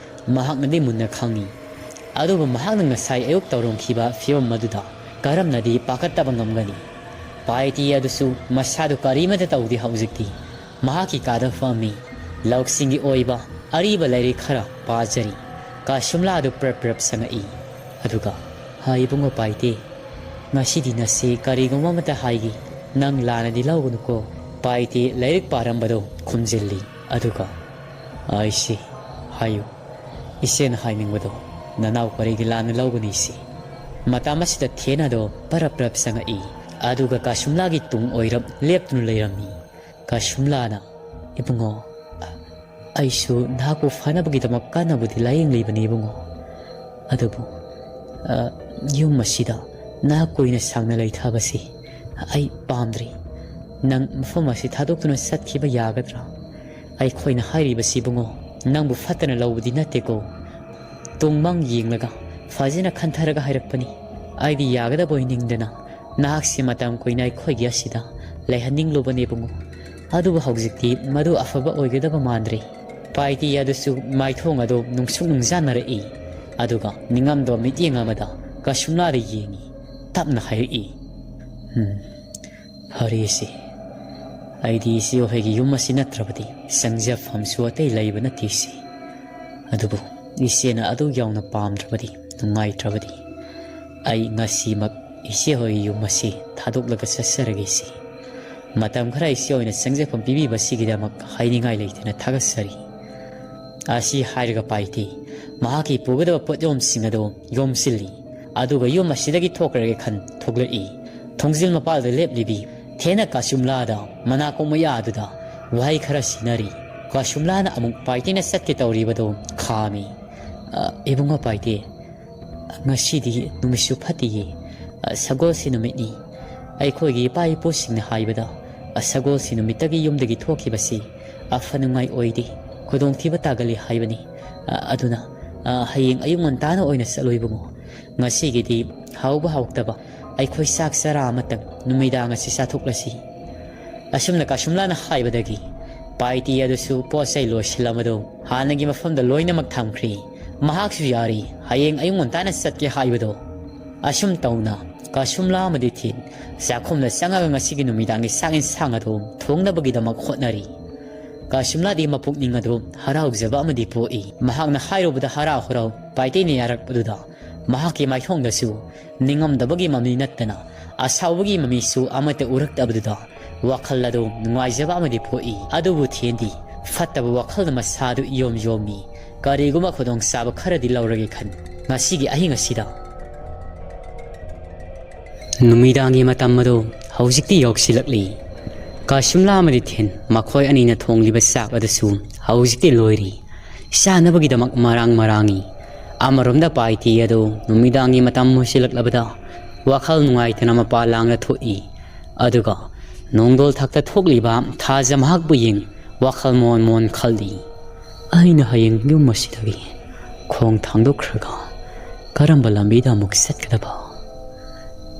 ꯃꯍꯥꯛꯅꯗꯤ ꯃꯨꯟꯅ ꯈꯪꯏ꯫ ꯑꯗꯨꯕꯨ ꯃꯍꯥꯛꯅ ꯉꯁꯥꯏ ꯑꯌꯨꯛ ꯇꯧꯔꯝꯈꯤꯕ ꯐꯤꯕꯝ ꯑꯗꯨꯗ ꯀꯔꯝꯅꯗꯤ ꯄꯥꯈꯠꯇꯕ ꯉꯝꯒꯅꯤ? ꯄꯥꯏꯇꯤ ꯑꯗꯨꯁꯨ ꯃꯁꯥꯗꯨ ꯀꯔꯤꯃꯠꯇ ꯇꯧꯗꯦ ꯍꯧꯖꯤꯛꯇꯤ꯫ ꯃꯍꯥꯛꯀꯤ ꯀꯥꯗ ꯐꯝꯃꯤ꯫ ꯂꯧꯁꯤꯡꯒꯤ ꯑꯣꯏꯕ ꯑꯔꯤꯕ ꯂꯥꯏꯔꯤꯛ ꯈꯔ ꯄꯥꯖꯔꯤ꯫ ꯀꯥꯁꯨꯝꯂꯥ ꯑꯗꯨ ꯄ꯭ꯔꯞ ꯄ꯭ꯔꯞ ꯆꯪꯉꯛꯏ꯫ ꯑꯗꯨꯒ, "ꯍꯥ, ꯏꯕꯨꯡꯉꯣ ꯄꯥꯏꯇꯦ, ꯉꯁꯤꯗꯤ ꯅꯁꯤ ꯀꯔꯤꯒꯨꯝꯕ ꯑꯃꯠꯇ ꯍꯥꯏꯒꯦ꯫ ꯅꯪ ꯂꯥꯟꯅꯗꯤ ꯂꯧꯒꯅꯨꯀꯣ?" ꯄꯥꯏꯇꯦ ꯂꯥꯏꯔꯤꯛ ꯄꯥꯔꯝꯕꯗꯨ ꯈꯨꯝꯖꯤꯜꯂꯤ꯫ ꯑꯗꯨꯒ, "ꯑꯩꯁꯤ ꯍꯥꯏꯌꯨ, ꯏꯆꯦꯅ ꯍꯥꯏꯅꯤꯡꯕꯗꯣ ꯅꯅꯥꯎ ꯀꯔꯤꯒꯤ ꯂꯥꯟꯅ ꯂꯧꯒꯅꯤ ꯏꯆꯦ?" ꯃꯇꯝ ꯑꯁꯤꯗ ꯊꯦꯅꯥꯗꯣ ꯄꯔꯞ ꯄꯔꯞ ꯆꯪꯉꯛꯏ꯫ ꯑꯗꯨꯒ ꯀꯥꯁꯨꯝꯂꯥꯒꯤ ꯇꯨꯡ ꯑꯣꯏꯔꯞ ꯂꯦꯞꯇꯨꯅ ꯂꯩꯔꯝꯃꯤ꯫ ꯀꯥꯁꯨꯝꯂꯥꯅ, "ꯏꯕꯨꯡꯉꯣ, ꯑꯩꯁꯨ ꯅꯍꯥꯛꯄꯨ ꯐꯅꯕꯒꯤꯗꯃꯛ ꯀꯟꯅꯕꯨꯗꯤ ꯂꯥꯌꯦꯡꯂꯤꯕꯅꯤ ꯏꯕꯨꯡꯉꯣ꯫ ꯑꯗꯨꯕꯨ, ꯑ, ꯌꯨꯝ ꯑꯁꯤꯗ ꯅꯍꯥꯛ ꯀꯨꯏꯅ ꯁꯥꯡꯅ ꯂꯩꯊꯕꯁꯤ ꯑꯩ ꯄꯥꯝꯗ꯭ꯔꯤ꯫ ꯅꯪ ꯃꯐꯝ ꯑꯁꯤ ꯊꯥꯗꯣꯛꯇꯨꯅ ꯆꯠꯈꯤꯕ ꯌꯥꯒꯗ꯭ꯔꯥ? ꯑꯩꯈꯣꯏꯅ ꯍꯥꯏꯔꯤꯕꯁꯤ ꯏꯕꯨꯡꯉꯣ, ꯅꯪꯕꯨ ꯐꯠꯇꯅ ꯂꯧꯕꯗꯤ ꯅꯠꯇꯦꯀꯣ꯫ ꯇꯨꯡꯃꯥꯡ ꯌꯦꯡꯂꯒ ꯐꯖꯅ ꯈꯟꯊꯔꯒ ꯍꯥꯏꯔꯛꯄꯅꯤ꯫ ꯑꯩꯗꯤ ꯌꯥꯒꯗꯕ ꯑꯣꯏꯅꯤꯡꯗꯅ ꯅꯍꯥꯛꯁꯤ ꯃꯇꯝ ꯀꯨꯏꯅ ꯑꯩꯈꯣꯏꯒꯤ ꯑꯁꯤꯗ ꯂꯩꯍꯟꯅꯤꯡꯂꯨꯕꯅꯦ ꯏꯕꯨꯡꯉꯣ꯫ ꯑꯗꯨꯕꯨ ꯍꯧꯖꯤꯛꯇꯤ ꯃꯗꯨ ꯑꯐꯕ ꯑꯣꯏꯒꯗꯕ ꯃꯥꯟꯗ꯭ꯔꯦ꯫" ꯄꯥꯏꯇꯤ ꯑꯗꯨꯁꯨ ꯃꯥꯏꯊꯣꯡ ꯑꯗꯨ ꯅꯨꯡꯁꯨꯛ ꯅꯨꯡꯖꯥꯟꯅꯔꯛꯏ꯫ ꯑꯗꯨꯒ ꯅꯤꯡꯉꯝꯗꯕ ꯃꯤꯠꯌꯦꯡ ꯑꯃꯗ ꯀꯁꯨꯝꯂꯥꯗ ꯌꯦꯡꯏ꯫ ꯇꯞꯅ ꯍꯥꯏꯔꯛꯏ, "ꯎꯝ, ꯐꯔꯦ ꯏꯆꯦ꯫ ꯑꯩꯗꯤ ꯏꯆꯦ ꯍꯣꯏꯒꯤ ꯌꯨꯝ ꯑꯁꯤ ꯅꯠꯇ꯭ꯔꯕꯗꯤ ꯆꯪꯖꯐꯝꯁꯨ ꯑꯇꯩ ꯂꯩꯕ ꯅꯠꯇꯦ ꯏꯆꯦ꯫ ꯑꯗꯨꯕꯨ ꯏꯆꯦꯅ ꯑꯗꯨ ꯌꯥꯎꯅ ꯄꯥꯝꯗ꯭ꯔꯕꯗꯤ, ꯅꯨꯡꯉꯥꯏꯇ꯭ꯔꯕꯗꯤ, ꯑꯩ ꯉꯁꯤꯃꯛ ꯏꯆꯦ ꯍꯣꯏꯒꯤ ꯌꯨꯝ ꯑꯁꯤ ꯊꯥꯗꯣꯛꯂꯒ ꯆꯠꯆꯔꯒꯦ ꯏꯆꯦ꯫ ꯃꯇꯝ ꯈꯔ ꯏꯆꯦ ꯍꯣꯏꯅ ꯆꯪꯖꯐꯝ ꯄꯤꯕꯤꯕꯁꯤꯒꯤꯗꯃꯛ ꯍꯥꯏꯅꯤꯡꯉꯥꯏ ꯂꯩꯇꯅ ꯊꯥꯒꯠꯆꯔꯤ꯫" ꯑꯁꯤ ꯍꯥꯏꯔꯒ ꯄꯥꯏꯇꯤ ꯃꯍꯥꯛꯀꯤ ꯄꯨꯒꯗꯕ ꯄꯣꯠꯌꯣꯝꯁꯤꯡ ꯑꯗꯨ ꯌꯣꯝꯁꯤꯜꯂꯤ꯫ ꯑꯗꯨꯒ ꯌꯨꯝ ꯑꯁꯤꯗꯒꯤ ꯊꯣꯛꯈ꯭ꯔꯒꯦ ꯈꯟ ꯊꯣꯛꯂꯛꯏ꯫ ꯊꯣꯡꯖꯤꯜ ꯃꯄꯥꯜꯗ ꯂꯦꯞꯂꯤꯕꯤ ꯊꯦꯅ ꯀꯥꯁꯨꯝꯂꯥꯗ ꯃꯅꯥꯀꯣꯡ ꯃꯌꯥꯗꯨꯗ ꯋꯥꯍꯩ ꯈꯔ ꯁꯤꯟꯅꯔꯤ꯫ ꯀꯥꯁꯨꯝꯂꯥꯅ ꯑꯃꯨꯛ ꯄꯥꯏꯇꯤꯅ ꯆꯠꯀꯦ ꯇꯧꯔꯤꯕꯗꯨ ꯈꯥꯝꯃꯤ꯫ "ꯑ, ꯏꯕꯨꯡꯉꯣ ꯄꯥꯏꯇꯦ, ꯉꯁꯤꯗꯤ ꯅꯨꯃꯤꯠꯁꯨ ꯐꯠꯇꯤꯌꯦ꯫ ꯑ, ꯁꯒꯣꯜꯁꯦꯟ ꯅꯨꯃꯤꯠꯅꯤ꯫ ꯑꯩꯈꯣꯏꯒꯤ ꯏꯄꯥ ꯏꯄꯨꯁꯤꯡꯅ ꯍꯥꯏꯕꯗ, ꯑ, ꯁꯒꯣꯜꯁꯦꯟ ꯅꯨꯃꯤꯠꯇꯒꯤ ꯌꯨꯝꯗꯒꯤ ꯊꯣꯛꯈꯤꯕꯁꯤ "ꯑꯐ ꯅꯨꯡꯉꯥꯏ ꯑꯣꯏꯗꯦ, ꯈꯨꯗꯣꯡꯊꯤꯕ ꯇꯥꯒꯜꯂꯤ ꯍꯥꯏꯕꯅꯤ꯫ ꯑ, ꯑꯗꯨꯅ, ꯑ, ꯍꯌꯦꯡ ꯑꯌꯨꯛ ꯉꯟꯇꯥꯅ ꯑꯣꯏꯅ ꯆꯠꯂꯣ ꯏꯕꯨꯡꯉꯣ꯫ ꯉꯁꯤꯒꯤꯗꯤ ꯍꯥꯎꯕ ꯍꯥꯎꯇꯕ ꯑꯩꯈꯣꯏ ꯆꯥꯛ ꯆꯔꯥ ꯑꯃꯇꯪ ꯅꯨꯃꯤꯗꯥꯡ ꯑꯁꯤ ꯆꯥꯊꯣꯛꯂꯁꯤ"꯫ ꯑꯁꯨꯝꯅ ꯀꯥꯁꯨꯝꯂꯥꯅ ꯍꯥꯏꯕꯗꯒꯤ ꯄꯥꯏꯇꯤ ꯑꯗꯨꯁꯨ ꯄꯣꯠ ꯆꯩ ꯂꯣꯏꯁꯤꯜꯂꯝꯕꯗꯨ ꯍꯥꯟꯅꯒꯤ ꯃꯐꯝꯗ ꯂꯣꯏꯅꯃꯛ ꯊꯝꯈ꯭ꯔꯤ꯫ ꯃꯍꯥꯛꯁꯨ ꯌꯥꯔꯤ, ꯍꯌꯦꯡ ꯑꯌꯨꯛ ꯉꯟꯇꯥꯅ ꯆꯠꯀꯦ ꯍꯥꯏꯕꯗꯣ꯫ ꯑꯁꯨꯝ ꯇꯧꯅ ꯀꯥꯁꯨꯝꯂꯥ ꯑꯃꯗꯤ ꯊꯤꯟ ꯆꯥꯛꯈꯨꯝꯗ ꯆꯪꯉꯒ ꯉꯁꯤꯒꯤ ꯅꯨꯃꯤꯗꯥꯡꯒꯤ ꯆꯥꯛ ꯌꯦꯟꯁꯥꯡ ꯑꯗꯨ ꯊꯣꯡꯅꯕꯒꯤꯗꯃꯛ ꯍꯣꯠꯅꯔꯤ꯫ ꯀꯥꯁꯨꯝꯂꯥꯗꯤ ꯃꯄꯨꯛꯅꯤꯡ ꯑꯗꯨ ꯍꯔꯥꯎꯖꯕ ꯑꯃꯗꯤ ꯄꯣꯛꯏ꯫ ꯃꯍꯥꯛꯅ ꯍꯥꯏꯔꯨꯕꯗ ꯍꯔꯥꯎ ꯍꯔꯥꯎ ꯄꯥꯏꯇꯦꯅ ꯌꯥꯔꯛꯄꯗꯨꯗ ꯃꯍꯥꯛꯀꯤ ꯃꯥꯏꯊꯣꯡꯗꯁꯨ ꯅꯤꯡꯉꯝꯗꯕꯒꯤ ꯃꯃꯤ ꯅꯠꯇꯅ ꯑꯁꯥꯎꯕꯒꯤ ꯃꯃꯤꯁꯨ ꯑꯃꯠꯇ ꯎꯔꯛꯇꯕꯗꯨꯗ ꯋꯥꯈꯜ ꯑꯗꯨ ꯅꯨꯡꯉꯥꯏꯖꯕ ꯑꯃꯗꯤ ꯄꯣꯛꯏ꯫ ꯑꯗꯨꯕꯨ ꯊꯦꯟꯗꯤ ꯐꯠꯇꯕ ꯋꯥꯈꯜꯅ ꯃꯁꯥꯗꯨ ꯏꯌꯣꯝ ꯌꯣꯝꯃꯤ꯫ ꯀꯔꯤꯒꯨꯝꯕ ꯈꯨꯗꯣꯡꯆꯥꯕ ꯈꯔꯗꯤ ꯂꯧꯔꯒꯦ ꯈꯟ ꯉꯁꯤꯒꯤ ꯑꯍꯤꯡ ꯑꯁꯤꯗ꯫ ꯅꯨꯃꯤꯗꯥꯡꯒꯤ ꯃꯇꯝ ꯑꯗꯨ ꯍꯧꯖꯤꯛꯇꯤ ꯌꯧꯁꯤꯜꯂꯛꯂꯤ꯫ ꯀꯥꯁꯨꯝꯂꯥ ꯑꯃꯗꯤ ꯊꯦꯟ ꯃꯈꯣꯏ ꯑꯅꯤꯅ ꯊꯣꯡꯂꯤꯕ ꯆꯥꯛ ꯑꯗꯨꯁꯨ ꯍꯧꯖꯤꯛꯇꯤ ꯂꯣꯏꯔꯤ꯫ ꯆꯥꯅꯕꯒꯤꯗꯃꯛ ꯃꯔꯥꯡ ꯃꯔꯥꯡꯉꯤ꯫ ꯑꯃꯔꯣꯝꯗ ꯄꯥꯏꯇꯤ ꯑꯗꯨ ꯅꯨꯃꯤꯗꯥꯡꯒꯤ ꯃꯇꯝ ꯑꯣꯏꯁꯤꯜꯂꯛꯂꯕꯗ ꯋꯥꯈꯜ ꯅꯨꯡꯉꯥꯏꯇꯅ ꯃꯄꯥꯟ ꯂꯥꯡꯗ ꯊꯣꯛꯏ꯫ ꯑꯗꯨꯒ ꯅꯣꯡꯗꯣꯜ ꯊꯛꯇ ꯊꯣꯛꯂꯤꯕ ꯊꯥꯖ ꯃꯍꯥꯛꯄꯨ ꯌꯦꯡ ꯋꯥꯈꯜ ꯃꯣꯟ ꯃꯣꯟ ꯈꯜꯂꯤ꯫ "ꯑꯩꯅ ꯍꯌꯦꯡ ꯌꯨꯝ ꯑꯁꯤꯗꯒꯤ ꯈꯣꯡ ꯊꯥꯡꯗꯣꯛꯈ꯭ꯔꯒ ꯀꯔꯝꯕ ꯂꯝꯕꯤꯗ ꯑꯃꯨꯛ ꯆꯠꯀꯗꯕ?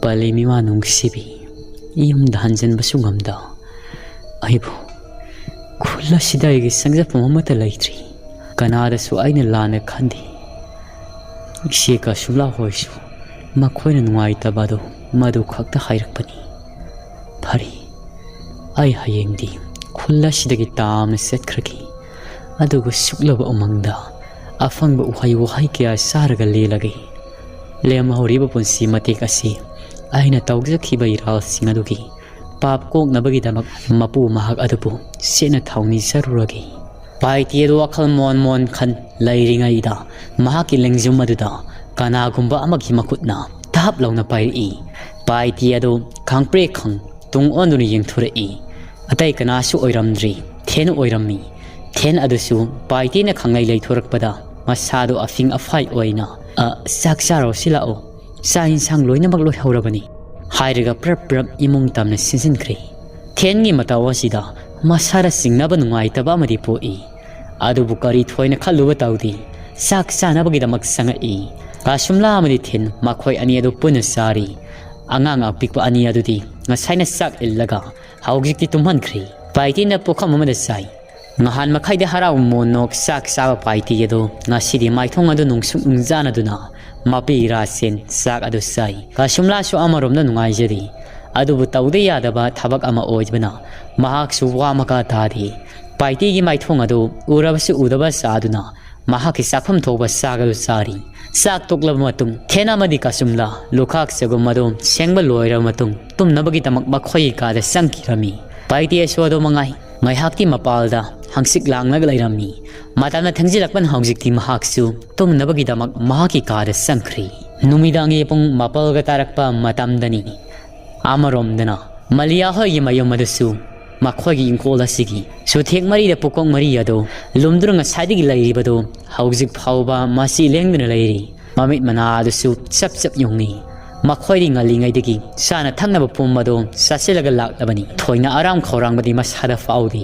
ꯄꯂꯦꯝ ꯏꯃꯥ ꯅꯨꯡꯁꯤꯕꯤ, ꯌꯨꯝꯗ ꯍꯟꯖꯤꯟꯕꯁꯨ ꯉꯝꯗ ꯑꯩꯕꯨ ꯈꯨꯜ ꯑꯁꯤꯗ ꯑꯩꯒꯤ ꯆꯪꯖꯐꯝ ꯑꯃꯠꯇ ꯂꯩꯇ꯭ꯔꯤ꯫ ꯀꯅꯥꯗꯁꯨ ꯑꯩꯅ ꯂꯥꯟꯅ ꯈꯟꯗꯦ꯫ ꯏꯆꯦ ꯀꯁꯨꯂꯥ ꯍꯣꯏꯁꯨ ꯃꯈꯣꯏꯅ ꯅꯨꯡꯉꯥꯏꯇꯕ ꯑꯗꯨ ꯃꯗꯨ ꯈꯛꯇ ꯍꯥꯏꯔꯛꯄꯅꯤ꯫ ꯐꯔꯦ, ꯑꯩ ꯍꯌꯦꯡꯗꯤ ꯈꯨꯜ ꯑꯁꯤꯗꯒꯤ ꯇꯥꯝꯅ ꯆꯠꯈ꯭ꯔꯒꯦ꯫ ꯑꯗꯨꯒ ꯁꯨꯛꯂꯕ ꯎꯃꯪꯗ ꯑꯐꯪꯕ ꯎꯍꯩ ꯋꯥꯍꯩ ꯀꯌꯥ ꯆꯥꯔꯒ ꯂꯦꯜꯂꯒꯦ꯫ ꯂꯦꯝꯍꯧꯔꯤꯕ ꯄꯨꯟꯁꯤ ꯃꯇꯦꯛ ꯑꯁꯤ ꯑꯩꯅ ꯇꯧꯖꯈꯤꯕ ꯏꯔꯥꯜꯁꯤꯡ ꯑꯗꯨꯒꯤ ꯄꯥꯞ ꯀꯣꯛꯅꯕꯒꯤꯗꯃꯛ ꯃꯄꯨ ꯃꯍꯥꯛ ꯑꯗꯨꯕꯨ ꯆꯦꯠꯅ ꯊꯧꯅꯤꯖꯔꯨꯔꯒꯦ"꯫ ꯄꯥꯏꯇꯤ ꯑꯗꯨ ꯋꯥꯈꯜ ꯃꯣꯟ ꯃꯣꯟ ꯈꯟ ꯂꯩꯔꯤꯉꯩꯗ ꯃꯍꯥꯛꯀꯤ ꯂꯦꯡꯖꯨꯝ ꯑꯗꯨꯗ ꯀꯅꯥꯒꯨꯝꯕ ꯑꯃꯒꯤ ꯃꯈꯨꯠꯅ ꯇꯥꯞ ꯂꯥꯎꯅ ꯄꯥꯏꯔꯛꯏ꯫ ꯄꯥꯏꯇꯤ ꯑꯗꯨ ꯈꯪꯄ꯭ꯔꯦꯛ ꯈꯪ ꯇꯨꯡ ꯑꯣꯟꯗꯨꯅ ꯌꯦꯡꯊꯣꯔꯛꯏ꯫ ꯑꯇꯩ ꯀꯅꯥꯁꯨ ꯑꯣꯏꯔꯝꯗ꯭ꯔꯤ, ꯊꯦꯟ ꯑꯣꯏꯔꯝꯃꯤ꯫ ꯊꯦꯟ ꯑꯗꯨꯁꯨ ꯄꯥꯏꯇꯤꯅ ꯈꯪꯂꯩ ꯂꯩꯊꯣꯔꯛꯄꯗ ꯃꯁꯥꯗꯨ ꯑꯐꯤꯡ ꯑꯐꯥꯏ ꯑꯣꯏꯅ, "ꯑ, ꯆꯥꯛ ꯆꯥꯔꯣꯁꯤ ꯂꯥꯛꯑꯣ, ꯆꯥꯛ ꯏꯟꯁꯥꯡ ꯂꯣꯏꯅꯃꯛ ꯂꯣꯏꯍꯧꯔꯕꯅꯤ" ꯍꯥꯏꯔꯒ ꯄ꯭ꯔꯞ ꯄ꯭ꯔꯞ ꯏꯃꯨꯡ ꯇꯝꯅ ꯆꯦꯟꯁꯤꯟꯈ꯭ꯔꯦ꯫ ꯊꯦꯟꯒꯤ ꯃꯇꯧ ꯑꯁꯤꯗ ꯃꯁꯥꯗ ꯆꯤꯡꯅꯕ ꯅꯨꯡꯉꯥꯏꯇꯕ ꯑꯃꯗꯤ ꯄꯣꯛꯏ꯫ ꯑꯗꯨꯕꯨ ꯀꯔꯤ ꯊꯣꯏꯅ ꯈꯜꯂꯨꯕ ꯇꯧꯗꯦ꯫ ꯆꯥꯛ ꯆꯥꯅꯕꯒꯤꯗꯃꯛ ꯆꯪꯉꯛꯏ꯫ ꯀꯥꯁꯨꯝꯂꯥ ꯑꯃꯗꯤ ꯊꯤꯟ ꯃꯈꯣꯏ ꯑꯅꯤ ꯑꯗꯨ ꯄꯨꯟꯅ ꯆꯥꯔꯤ꯫ ꯑꯉꯥꯡ ꯑꯄꯤꯛꯄ ꯑꯅꯤ ꯑꯗꯨꯗꯤ ꯉꯁꯥꯏꯅ ꯆꯥꯛ ꯏꯜꯂꯒ ꯍꯧꯖꯤꯛꯇꯤ ꯇꯨꯝꯍꯟꯈ꯭ꯔꯦ꯫ ꯄꯥꯏꯇꯤꯅ ꯄꯨꯈꯝ ꯑꯃꯗ ꯆꯥꯏ꯫ ꯉꯍꯥꯟ ꯃꯈꯩꯗꯤ ꯍꯔꯥꯎ ꯃꯣꯟꯅꯣꯛ ꯆꯥꯛ ꯆꯥꯕ ꯄꯥꯏꯇꯤ ꯑꯗꯨ ꯉꯁꯤꯗꯤ ꯃꯥꯏꯊꯣꯡ ꯑꯗꯨ ꯅꯨꯡꯁꯨꯛ ꯅꯨꯡꯖꯥꯅꯗꯨꯅ ꯃꯄꯤ ꯏꯔꯥ ꯆꯦꯟ ꯆꯥꯛ ꯑꯗꯨ ꯆꯥꯏ꯫ ꯀꯥꯁꯨꯝꯂꯥꯁꯨ ꯑꯃꯔꯣꯝꯗ ꯅꯨꯡꯉꯥꯏꯖꯔꯤ꯫ ꯑꯗꯨꯕꯨ ꯇꯧꯗ ꯌꯥꯗꯕ ꯊꯕꯛ ꯑꯃ ꯑꯣꯏꯕꯅ ꯃꯍꯥꯛꯁꯨ ꯋꯥ ꯃꯀꯥ ꯇꯥꯗꯦ꯫ ꯄꯥꯏꯇꯤꯒꯤ ꯃꯥꯏꯊꯣꯡ ꯑꯗꯨ ꯎꯔꯕꯁꯨ ꯎꯗꯕ ꯆꯥꯗꯨꯅ ꯃꯍꯥꯛꯀꯤ ꯆꯥꯐꯝ ꯊꯣꯛꯄ ꯆꯥꯛ ꯑꯗꯨ ꯆꯥꯔꯤ꯫ ꯆꯥꯛ ꯇꯣꯛꯂꯕ ꯃꯇꯨꯡ ꯊꯦꯟ ꯑꯃꯗꯤ ꯀꯥꯁꯨꯝꯂꯥ ꯂꯨꯈꯥꯛ ꯆꯒꯨꯝ ꯑꯗꯨ ꯁꯦꯡꯕ ꯂꯣꯏꯔꯕ ꯃꯇꯨꯡ ꯇꯨꯝꯅꯕꯒꯤꯗꯃꯛ ꯃꯈꯣꯏꯒꯤ ꯀꯥꯗ ꯆꯪꯈꯤꯔꯝꯃꯤ꯫ ꯄꯥꯏꯇꯦꯁꯨ ꯑꯗꯨ ꯃꯉꯥꯏ ꯉꯥꯏꯍꯥꯛꯇꯤ ꯃꯄꯥꯜꯗ ꯍꯪꯆꯤꯠ ꯂꯥꯡꯂꯒ ꯂꯩꯔꯝꯃꯤ꯫ ꯃꯇꯝꯅ ꯊꯦꯡꯖꯤꯜꯂꯛꯄꯅ ꯍꯧꯖꯤꯛꯇꯤ ꯃꯍꯥꯛꯁꯨ ꯇꯨꯝꯅꯕꯒꯤꯗꯃꯛ ꯃꯍꯥꯛꯀꯤ ꯀꯥꯗ ꯆꯪꯈ꯭ꯔꯦ꯫ ꯅꯨꯃꯤꯗꯥꯡꯒꯤ ꯄꯨꯡ ꯃꯥꯄꯜꯒ ꯇꯥꯔꯛꯄ ꯃꯇꯝꯗꯅꯤ꯫ ꯑꯃꯔꯣꯝꯗꯅ ꯃꯂꯤꯌꯥ ꯍꯣꯏꯒꯤ ꯃꯌꯨꯝ ꯑꯗꯨꯁꯨ ꯃꯈꯣꯏꯒꯤ ꯏꯪꯈꯣꯜ ꯑꯁꯤꯒꯤ ꯆꯨꯊꯦꯛ ꯃꯔꯤꯗ ꯄꯨꯀꯣꯛ ꯃꯔꯤ ꯑꯗꯨ ꯂꯨꯝꯗꯨꯅ ꯉꯁꯥꯏꯗꯒꯤ ꯂꯩꯔꯤꯕꯗꯨ ꯍꯧꯖꯤꯛ ꯐꯥꯎꯕ ꯃꯁꯤ ꯂꯦꯡꯗꯨꯅ ꯂꯩꯔꯤ꯫ ꯃꯃꯤꯠ ꯃꯅꯥ ꯑꯗꯨꯁꯨ ꯆꯞ ꯆꯞ ꯌꯨꯡꯏ꯫ ꯃꯈꯣꯏꯗꯤ ꯉꯜꯂꯤꯉꯩꯗꯒꯤ ꯆꯥꯅ ꯊꯛꯅꯕ ꯄꯨꯝꯕꯗꯨ ꯆꯥꯁꯤꯜꯂꯒ ꯂꯥꯛꯂꯕꯅꯤ꯫ ꯊꯣꯏꯅ ꯑꯔꯥꯝ ꯈꯧꯔꯥꯡꯕꯗꯤ ꯃꯁꯥꯗ ꯐꯥꯎꯗꯦ꯫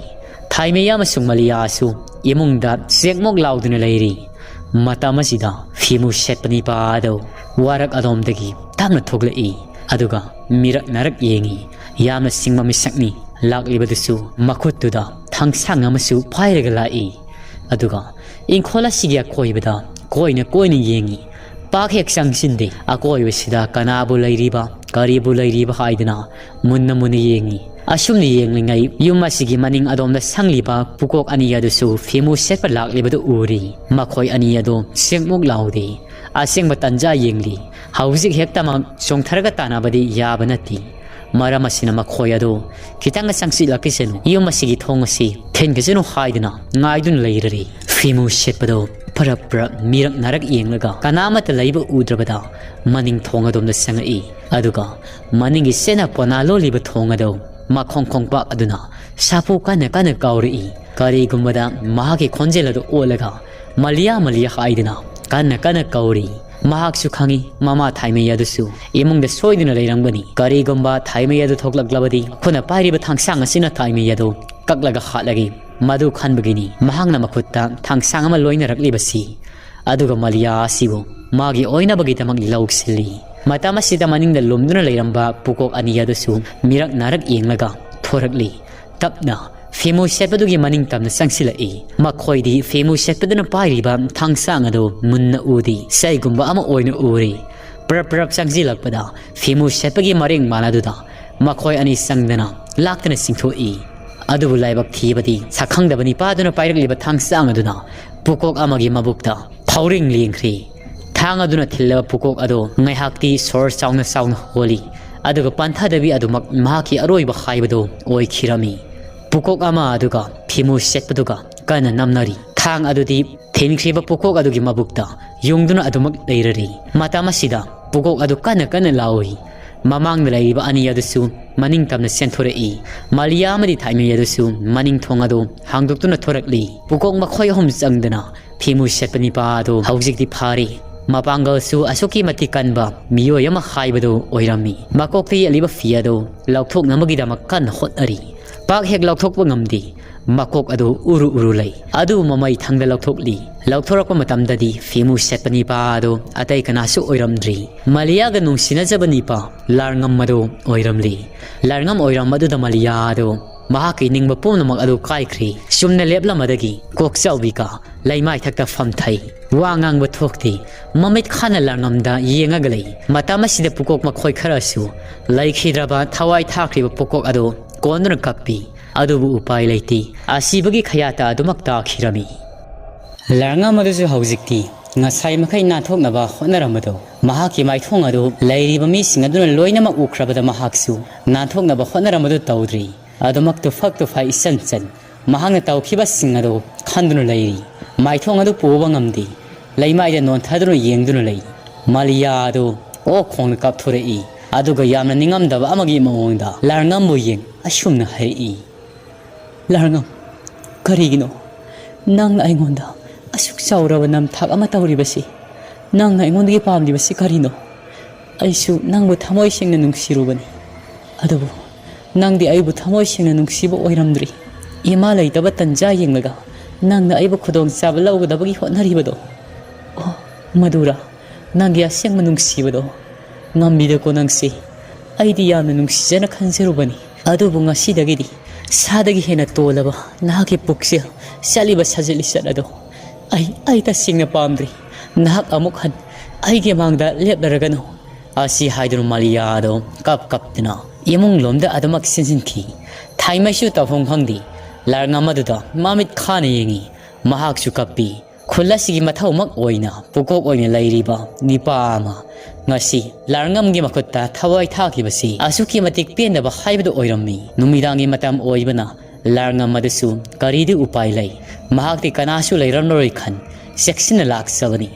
ꯊꯥꯏꯃꯩ ꯑꯃꯁꯨꯡ ꯃꯂꯤꯌꯥꯁꯨ ꯏꯃꯨꯡꯗ ꯆꯦꯛꯃꯣꯛ ꯂꯥꯎꯗꯨꯅ ꯂꯩꯔꯤ꯫ ꯃꯇꯝ ꯑꯁꯤꯗ ꯐꯤꯃꯨ ꯁꯦꯠꯄ ꯅꯤꯄꯥ ꯑꯗꯨ ꯋꯥꯔꯛ ꯑꯗꯣꯝꯗꯒꯤ ꯇꯞꯅ ꯊꯣꯛꯂꯛꯏ꯫ ꯑꯗꯨꯒ ꯃꯤꯔꯛ ꯅꯥꯔꯛ ꯌꯦꯡꯏ꯫ ꯌꯥꯝꯅ ꯁꯤꯡꯕ ꯃꯤꯁꯛꯅꯤ꯫ ꯂꯥꯛꯂꯤꯕꯗꯨꯁꯨ ꯃꯈꯨꯠꯇꯨꯗ ꯊꯥꯡꯁꯥꯡ ꯑꯃꯁꯨ ꯄꯥꯏꯔꯒ ꯂꯥꯛꯏ꯫ ꯑꯗꯨꯒ ꯏꯪꯈꯣꯜ ꯑꯁꯤꯒꯤ ꯑꯀꯣꯏꯕꯗ ꯀꯣꯏꯅ ꯀꯣꯏꯅ ꯌꯦꯡꯏ꯫ ꯄꯥꯛ ꯍꯦꯛ ꯆꯪꯁꯤꯟꯗꯦ꯫ ꯑꯀꯣꯏꯕꯁꯤꯗ ꯀꯅꯥꯕꯨ ꯂꯩꯔꯤꯕ, ꯀꯔꯤꯕꯨ ꯂꯩꯔꯤꯕ ꯍꯥꯏꯗꯅ ꯃꯨꯟꯅ ꯃꯨꯟꯅ ꯌꯦꯡꯏ꯫ ꯑꯁꯨꯝꯅ ꯌꯦꯡꯂꯤꯉꯩ ꯌꯨꯝ ꯑꯁꯤꯒꯤ ꯃꯅꯤꯡ ꯑꯗꯣꯝꯗ ꯁꯪꯂꯤꯕ ꯄꯨꯀꯣꯛ ꯑꯅꯤ ꯑꯗꯨꯁꯨ ꯐꯤꯃꯨ ꯁꯦꯠꯄ ꯂꯥꯛꯂꯤꯕꯗꯨ ꯎꯔꯤ꯫ ꯃꯈꯣꯏ ꯑꯅꯤ ꯑꯗꯨ ꯆꯦꯛꯃꯨꯛ ꯂꯥꯎꯗꯦ꯫ ꯑꯁꯦꯡꯕ ꯇꯟꯖꯥ ꯌꯦꯡꯂꯤ꯫ ꯍꯧꯖꯤꯛ ꯍꯦꯛꯇꯃꯛ ꯆꯣꯡꯊꯔꯒ ꯇꯥꯟꯅꯕꯗꯤ ꯌꯥꯕ ꯅꯠꯇꯦ꯫ ꯃꯔꯝ ꯑꯁꯤꯅ ꯃꯈꯣꯏ ꯑꯗꯨ ꯈꯤꯇꯪꯒ ꯆꯪꯁꯤꯜꯂꯛꯈꯤꯁꯅꯨ꯫ ꯌꯨꯝ ꯑꯁꯤꯒꯤ ꯊꯣꯡ ꯑꯁꯤ ꯊꯤꯟꯈꯤꯁꯅꯨ ꯍꯥꯏꯗꯨꯅ ꯉꯥꯏꯗꯨꯅ ꯂꯩꯔꯔꯤ꯫ ꯐꯤꯃꯨ ꯁꯦꯠꯄꯗꯣ ꯐꯔꯞ ꯐꯔꯞ ꯃꯤꯔꯛ ꯅꯥꯔꯛ ꯌꯦꯡꯂꯒ ꯀꯅꯥꯃꯠꯇ ꯂꯩꯕ ꯎꯗ꯭ꯔꯕꯗ ꯃꯅꯤꯡ ꯊꯣꯡ ꯑꯗꯣꯝꯗ ꯆꯪꯉꯛꯏ꯫ ꯑꯗꯨꯒ ꯃꯅꯤꯡꯒꯤ ꯆꯦꯠꯅ ꯄꯣꯅꯥ ꯂꯣꯜꯂꯤꯕ ꯊꯣꯡ ꯑꯗꯨ ꯃꯈꯣꯡ ꯈꯣꯡꯄꯥꯛ ꯑꯗꯨꯅ ꯁꯥꯐꯨ ꯀꯟꯅ ꯀꯟꯅ ꯀꯥꯎꯔꯛꯏ꯫ ꯀꯔꯤꯒꯨꯝꯕꯗ ꯃꯍꯥꯛꯀꯤ ꯈꯣꯟꯖꯦꯜ ꯑꯗꯨ ꯑꯣꯜꯂꯒ ꯃꯂꯤꯌꯥ ꯃꯂꯤꯌꯥ ꯍꯥꯏꯗꯨꯅ ꯀꯟꯅ ꯀꯟꯅ ꯀꯧꯔꯤ꯫ ꯃꯍꯥꯛꯁꯨ ꯈꯪꯏ, ꯃꯃꯥ ꯊꯥꯏꯃꯩ ꯑꯗꯨꯁꯨ ꯏꯃꯨꯡꯗ ꯁꯣꯏꯗꯨꯅ ꯂꯩꯔꯝꯒꯅꯤ꯫ ꯀꯔꯤꯒꯨꯝꯕ ꯊꯥꯏꯃꯩ ꯑꯗꯨ ꯊꯣꯛꯂꯛꯂꯕꯗꯤ, ꯃꯈꯨꯠꯅ ꯄꯥꯏꯔꯤꯕ ꯊꯥꯡꯁꯥꯡ ꯑꯁꯤꯅ ꯊꯥꯏꯃꯩ ꯑꯗꯨ ꯀꯛꯂꯒ ꯍꯥꯠꯂꯒꯦ꯫ ꯃꯗꯨ ꯈꯟꯕꯒꯤꯅꯤ ꯃꯍꯥꯛꯅ ꯃꯈꯨꯠꯇ ꯊꯥꯡꯁꯥꯡ ꯑꯃ ꯂꯣꯏꯅꯔꯛꯂꯤꯕꯁꯤ꯫ ꯑꯗꯨꯒ ꯃꯂꯤꯌꯥ ꯑꯁꯤꯕꯨ ꯃꯥꯒꯤ ꯑꯣꯏꯅꯕꯒꯤꯗꯃꯛ ꯂꯧꯁꯤꯜꯂꯤ꯫ ꯃꯇꯝ ꯑꯁꯤꯗ ꯃꯅꯤꯡꯗ ꯂꯨꯝꯗꯨꯅ ꯂꯩꯔꯝꯕ ꯄꯨꯀꯣꯛ ꯑꯅꯤ ꯑꯗꯨꯁꯨ ꯃꯤꯔꯛ ꯅꯥꯔꯛ ꯌꯦꯡꯂꯒ ꯊꯣꯔꯛꯂꯤ꯫ ꯇꯞꯅ ꯐꯤꯃꯨ ꯁꯦꯠꯄꯗꯨꯒꯤ ꯃꯅꯤꯡ ꯇꯝꯅ ꯆꯪꯁꯤꯜꯂꯛꯏ꯫ ꯃꯈꯣꯏꯗꯤ ꯐꯤꯃꯨ ꯁꯦꯠꯄꯗꯨꯅ ꯄꯥꯏꯔꯤꯕ ꯊꯥꯡꯁꯥꯡ ꯑꯗꯨ ꯃꯨꯟꯅ ꯎꯗꯦ꯫ ꯆꯩꯒꯨꯝꯕ ꯑꯃ ꯑꯣꯏꯅ ꯎꯔꯦ꯫ ꯄ꯭ꯔꯞ ꯄ꯭ꯔꯞ ꯆꯪꯁꯤꯜꯂꯛꯄꯗ ꯐꯤꯃꯨ ꯁꯦꯠꯄꯒꯤ ꯃꯔꯦꯡ ꯃꯥꯟꯅꯗꯨꯗ ꯃꯈꯣꯏ ꯑꯅꯤ ꯆꯪꯗꯅ ꯂꯥꯛꯇꯅ ꯆꯤꯡꯊꯣꯛꯏ꯫ ꯑꯗꯨꯕꯨ ꯂꯥꯏꯕꯛ ꯊꯤꯕꯗꯤ ꯁꯛꯈꯪꯗꯕ ꯅꯤꯄꯥꯗꯨꯅ ꯄꯥꯏꯔꯛꯂꯤꯕ ꯊꯥꯡꯁꯥꯡ ꯑꯗꯨꯅ ꯄꯨꯀꯣꯛ ꯑꯃꯒꯤ ꯃꯕꯨꯛꯇ ꯊꯧꯔꯤꯡ ꯂꯦꯡꯈ꯭ꯔꯦ꯫ ꯊꯥꯡ ꯑꯗꯨꯅ ꯊꯤꯜꯂꯕ ꯄꯨꯀꯣꯛ ꯑꯗꯨ ꯉꯥꯏꯍꯥꯛꯇꯤ ꯁꯣꯔ ꯆꯥꯎꯅ ꯆꯥꯎꯅ ꯍꯣꯜꯂꯤ, ꯑꯗꯨꯒ ꯄꯟꯊꯗꯕꯤ ꯑꯗꯨꯃꯛ ꯃꯍꯥꯛꯀꯤ ꯑꯔꯣꯏꯕ ꯍꯥꯏꯕꯗꯨ ꯑꯣꯏꯈꯤꯔꯝꯃꯤ꯫ ꯄꯨꯀꯣꯛ ꯑꯃ ꯑꯗꯨꯒ ꯐꯤꯃꯨ ꯁꯦꯠꯄꯗꯨꯒ ꯀꯟꯅ ꯅꯝꯅꯔꯤ꯫ ꯊꯥꯡ ꯑꯗꯨꯗꯤ ꯊꯤꯟꯈ꯭ꯔꯤꯕ ꯄꯨꯀꯣꯛ ꯑꯗꯨꯒꯤ ꯃꯕꯨꯛꯇ ꯌꯨꯡꯗꯨꯅ ꯑꯗꯨꯃꯛ ꯂꯩꯔꯔꯤ꯫ ꯃꯇꯝ ꯑꯁꯤꯗ ꯄꯨꯀꯣꯛ ꯑꯗꯨ ꯀꯟꯅ ꯀꯟꯅ ꯂꯥꯎꯏ꯫ ꯃꯃꯥꯡꯗ ꯂꯩꯔꯤꯕ ꯑꯅꯤ ꯑꯗꯨꯁꯨ ꯃꯅꯤꯡ ꯇꯝꯅ ꯆꯦꯟꯊꯣꯔꯛꯏ꯫ ꯃꯥꯂꯤꯌꯥ ꯑꯃꯗꯤ ꯊꯥꯏꯃꯩ ꯑꯗꯨꯁꯨ ꯃꯅꯤꯡ ꯊꯣꯡ ꯑꯗꯨ ꯍꯥꯡꯗꯣꯛꯇꯨꯅ ꯊꯣꯔꯛꯂꯤ꯫ ꯄꯨꯀꯣꯛ ꯃꯈꯣꯏ ꯑꯍꯨꯝ ꯆꯪꯗꯅ ꯐꯤꯃꯨ ꯁꯦꯠꯄ ꯅꯤꯄꯥ ꯑꯗꯨ ꯍꯧꯖꯤꯛꯇꯤ ꯐꯥꯔꯦ꯫ ꯃꯄꯥꯡꯒꯜꯁꯨ ꯑꯁꯨꯛꯀꯤ ꯃꯇꯤꯛ ꯀꯟꯕ ꯃꯤꯑꯣꯏ ꯑꯃ ꯍꯥꯏꯕꯗꯨ ꯑꯣꯏꯔꯝꯃꯤ꯫ ꯃꯀꯣꯛꯇ ꯌꯦꯠꯂꯤꯕ ꯐꯤ ꯑꯗꯨ ꯂꯧꯊꯣꯛꯅꯕꯒꯤꯗꯃꯛ ꯀꯟꯅ ꯍꯣꯠꯅꯔꯤ꯫ ꯄꯥꯛ ꯍꯦꯛ ꯂꯧꯊꯣꯛꯄ ꯉꯝꯗꯦ꯫ ꯃꯀꯣꯛ ꯑꯗꯨ ꯎꯔꯨ ꯎꯔꯨ ꯂꯩ꯫ ꯑꯗꯨꯕꯨ ꯃꯃꯩ ꯊꯪꯗ ꯂꯧꯊꯣꯛꯂꯤ꯫ ꯂꯧꯊꯣꯔꯛꯄ ꯃꯇꯝꯗꯗꯤ ꯐꯤꯃꯨ ꯁꯦꯠꯄ ꯅꯤꯄꯥ ꯑꯗꯨ ꯑꯇꯩ ꯀꯅꯥꯁꯨ ꯑꯣꯏꯔꯝꯗ꯭ꯔꯤ꯫ ꯃꯥꯂꯤꯌꯥꯒ ꯅꯨꯡꯁꯤꯅꯖꯕ ꯅꯤꯄꯥ ꯂꯥꯔꯉꯝ ꯑꯗꯨ ꯑꯣꯏꯔꯝꯂꯤ꯫ ꯂꯥꯔꯉꯝ ꯑꯣꯏꯔꯝꯕ ꯑꯗꯨꯗ ꯃꯥꯂꯤꯌꯥ ꯑꯗꯨ ꯃꯍꯥꯛꯀꯤ ꯅꯤꯡꯕ ꯄꯨꯝꯅꯃꯛ ꯑꯗꯨ ꯀꯥꯏꯈ꯭ꯔꯦ꯫ ꯆꯨꯝꯅ ꯂꯦꯞꯂꯝꯕꯗꯒꯤ ꯀꯣꯛꯆꯥꯎꯕꯤꯒ ꯂꯩꯃꯥꯏꯊꯛꯇ ꯐꯝꯊꯩ꯫ ꯋꯥ ꯉꯥꯡꯕ ꯊꯣꯛꯇꯦ꯫ ꯃꯃꯤꯠ ꯈꯥꯅ ꯂꯥꯔꯉꯝꯗ ꯌꯦꯡꯉꯒ ꯂꯩ꯫ ꯃꯇꯝ ꯑꯁꯤꯗ ꯄꯨꯀꯣꯛ ꯃꯈꯣꯏ ꯈꯔꯁꯨ ꯂꯩꯈꯤꯗ꯭ꯔꯕ ꯊꯋꯥꯏ ꯊꯥꯈ꯭ꯔꯤꯕ ꯄꯨꯀꯣꯛ ꯑꯗꯨ ꯀꯣꯟꯗꯨꯅ ꯀꯞꯄꯤ꯫ ꯑꯗꯨꯕꯨ ꯎꯄꯥꯏ ꯂꯩꯇꯦ꯫ ꯑꯁꯤꯕꯒꯤ ꯈꯌꯥꯠꯇ ꯑꯗꯨꯃꯛ ꯇꯥꯈꯤꯔꯝꯃꯤ꯫ ꯂꯥꯔꯉꯝ ꯑꯗꯨꯁꯨ ꯍꯧꯖꯤꯛꯇꯤ ꯉꯁꯥꯏ ꯃꯈꯩ ꯅꯥꯟꯊꯣꯛꯅꯕ ꯍꯣꯠꯅꯔꯝꯕꯗꯨ ꯃꯍꯥꯛꯀꯤ ꯃꯥꯏꯊꯣꯡ ꯑꯗꯨ ꯂꯩꯔꯤꯕ ꯃꯤꯁꯤꯡ ꯑꯗꯨꯅ ꯂꯣꯏꯅꯃꯛ ꯎꯈ꯭ꯔꯕꯗ ꯃꯍꯥꯛꯁꯨ ꯅꯥꯟꯊꯣꯛꯅꯕ ꯍꯣꯠꯅꯔꯝꯕꯗꯨ ꯇꯧꯗ꯭ꯔꯤ꯫ ꯑꯗꯨꯃꯛ ꯇꯨꯐꯛ ꯇꯨꯐꯥꯏ ꯏꯆꯟ ꯆꯟ ꯃꯍꯥꯛꯅ ꯇꯧꯈꯤꯕꯁꯤꯡ ꯑꯗꯨ ꯈꯟꯗꯨꯅ ꯂꯩꯔꯤ꯫ ꯃꯥꯏꯊꯣꯡ ꯑꯗꯨ ꯄꯨꯕ ꯉꯝꯗꯦ꯫ ꯂꯩꯃꯥꯏꯗ ꯅꯣꯟꯊꯗꯨꯅ ꯌꯦꯡꯗꯨꯅ ꯂꯩ꯫ ꯃꯥꯂꯤꯌꯥ ꯑꯗꯨ ꯑꯣꯛ ꯈꯣꯡꯅ ꯀꯥꯞꯊꯣꯔꯛꯏ꯫ ꯑꯗꯨꯒ ꯌꯥꯝꯅ ꯅꯤꯡꯉꯝꯗꯕ ꯑꯃꯒꯤ ꯃꯑꯣꯡꯗ ꯂꯥꯔꯉꯝꯕꯨ ꯌꯦꯡ ꯑꯁꯨꯝꯅ ꯍꯥꯏꯔꯛꯏ, "ꯂꯥꯔꯉꯝ, ꯀꯔꯤꯒꯤꯅꯣ ꯅꯪꯅ ꯑꯩꯉꯣꯟꯗ ꯑꯁꯨꯛ ꯆꯥꯎꯔꯕ ꯅꯝꯊꯥꯛ ꯑꯃ ꯇꯧꯔꯤꯕꯁꯤ? ꯅꯪꯅ ꯑꯩꯉꯣꯟꯗꯒꯤ ꯄꯥꯝꯂꯤꯕꯁꯤ ꯀꯔꯤꯅꯣ? ꯑꯩꯁꯨ ꯅꯪꯕꯨ ꯊꯃꯣꯏ ꯁꯦꯡꯅ ꯅꯨꯡꯁꯤꯔꯨꯕꯅꯤ꯫ ꯑꯗꯨꯕꯨ ꯅꯪꯗꯤ ꯑꯩꯕꯨ ꯊꯃꯣꯏ ꯁꯦꯡꯅ ꯅꯨꯡꯁꯤꯕ ꯑꯣꯏꯔꯝꯗ꯭ꯔꯤ꯫ ꯏꯃꯥ ꯂꯩꯇꯕ ꯇꯟꯖꯥ ꯌꯦꯡꯂꯒ ꯅꯪꯅ ꯑꯩꯕꯨ ꯈꯨꯗꯣꯡꯆꯥꯕ ꯂꯧꯒꯗꯕꯒꯤ ꯍꯣꯠꯅꯔꯤꯕꯗꯣ꯫ ꯑꯣ, ꯃꯗꯨꯔꯥ ꯅꯪꯒꯤ ꯑꯁꯦꯡꯕ ꯅꯨꯡꯁꯤꯕꯗꯣ? ꯉꯝꯃꯤꯗꯀꯣ ꯅꯪꯁꯤ꯫ ꯑꯩꯗꯤ ꯌꯥꯝꯅ ꯅꯨꯡꯁꯤꯖꯅ ꯈꯟꯖꯔꯨꯕꯅꯤ꯫ ꯑꯗꯨꯕꯨ ꯉꯁꯤꯗꯒꯤꯗꯤ ꯁꯥꯗꯒꯤ ꯍꯦꯟꯅ ꯇꯣꯜꯂꯕ ꯅꯍꯥꯛꯀꯤ ꯄꯨꯛꯆꯦꯜ, ꯆꯠꯂꯤꯕ ꯁꯥꯖꯠ ꯂꯤꯆꯠ ꯑꯗꯣ ꯑꯩ, ꯑꯩ ꯇꯁꯦꯡꯅ ꯄꯥꯝꯗ꯭ꯔꯤ꯫ ꯅꯍꯥꯛ ꯑꯃꯨꯛ ꯍꯟ ꯑꯩꯒꯤ ꯃꯥꯡꯗ ꯂꯦꯞꯂꯔꯒꯅꯨ꯫ ꯑꯁꯤ ꯍꯥꯏꯗꯨꯅ ꯃꯥꯂꯤꯌꯥ ꯑꯗꯣ ꯀꯞ ꯀꯞꯇꯨꯅ ꯏꯃꯨꯡ ꯂꯣꯝꯗ ꯑꯗꯨꯃꯛ ꯆꯦꯟꯁꯤꯟꯈꯤ꯫ ꯊꯥꯏꯃꯩꯁꯨ ꯇꯧꯐꯝ ꯈꯪꯗꯦ꯫ ꯂꯥꯔꯉꯝ ꯑꯗꯨꯗ ꯃꯃꯤꯠ ꯈꯥꯅ ꯌꯦꯡꯉꯤ꯫ ꯃꯍꯥꯛꯁꯨ ꯀꯞꯄꯤ꯫ ꯈꯨꯜ ꯑꯁꯤꯒꯤ ꯃꯊꯧꯃꯛ ꯑꯣꯏꯅ ꯄꯨꯀꯣꯛ ꯑꯣꯏꯅ ꯂꯩꯔꯤꯕ ꯅꯤꯄꯥ ꯑꯃ ꯉꯁꯤ ꯂꯥꯔꯉꯝꯒꯤ ꯃꯈꯨꯠꯇ ꯊꯋꯥꯏ ꯊꯥꯈꯤꯕꯁꯤ ꯑꯁꯨꯛꯀꯤ ꯃꯇꯤꯛ ꯄꯦꯟꯗꯕ ꯍꯥꯏꯕꯗꯨ ꯑꯣꯏꯔꯝꯃꯤ꯫ ꯅꯨꯃꯤꯗꯥꯡꯒꯤ ꯃꯇꯝ ꯑꯣꯏꯕꯅ ꯂꯥꯔꯉꯝ ꯑꯗꯨꯁꯨ ꯀꯔꯤꯗꯤ ꯎꯄꯥꯏ ꯂꯩ? ꯃꯍꯥꯛꯇꯤ ꯀꯅꯥꯁꯨ ꯂꯩꯔꯝꯂꯔꯣꯏ ꯈꯟ ꯆꯦꯛꯁꯤꯟꯅ ꯂꯥꯛꯆꯕꯅꯤ꯫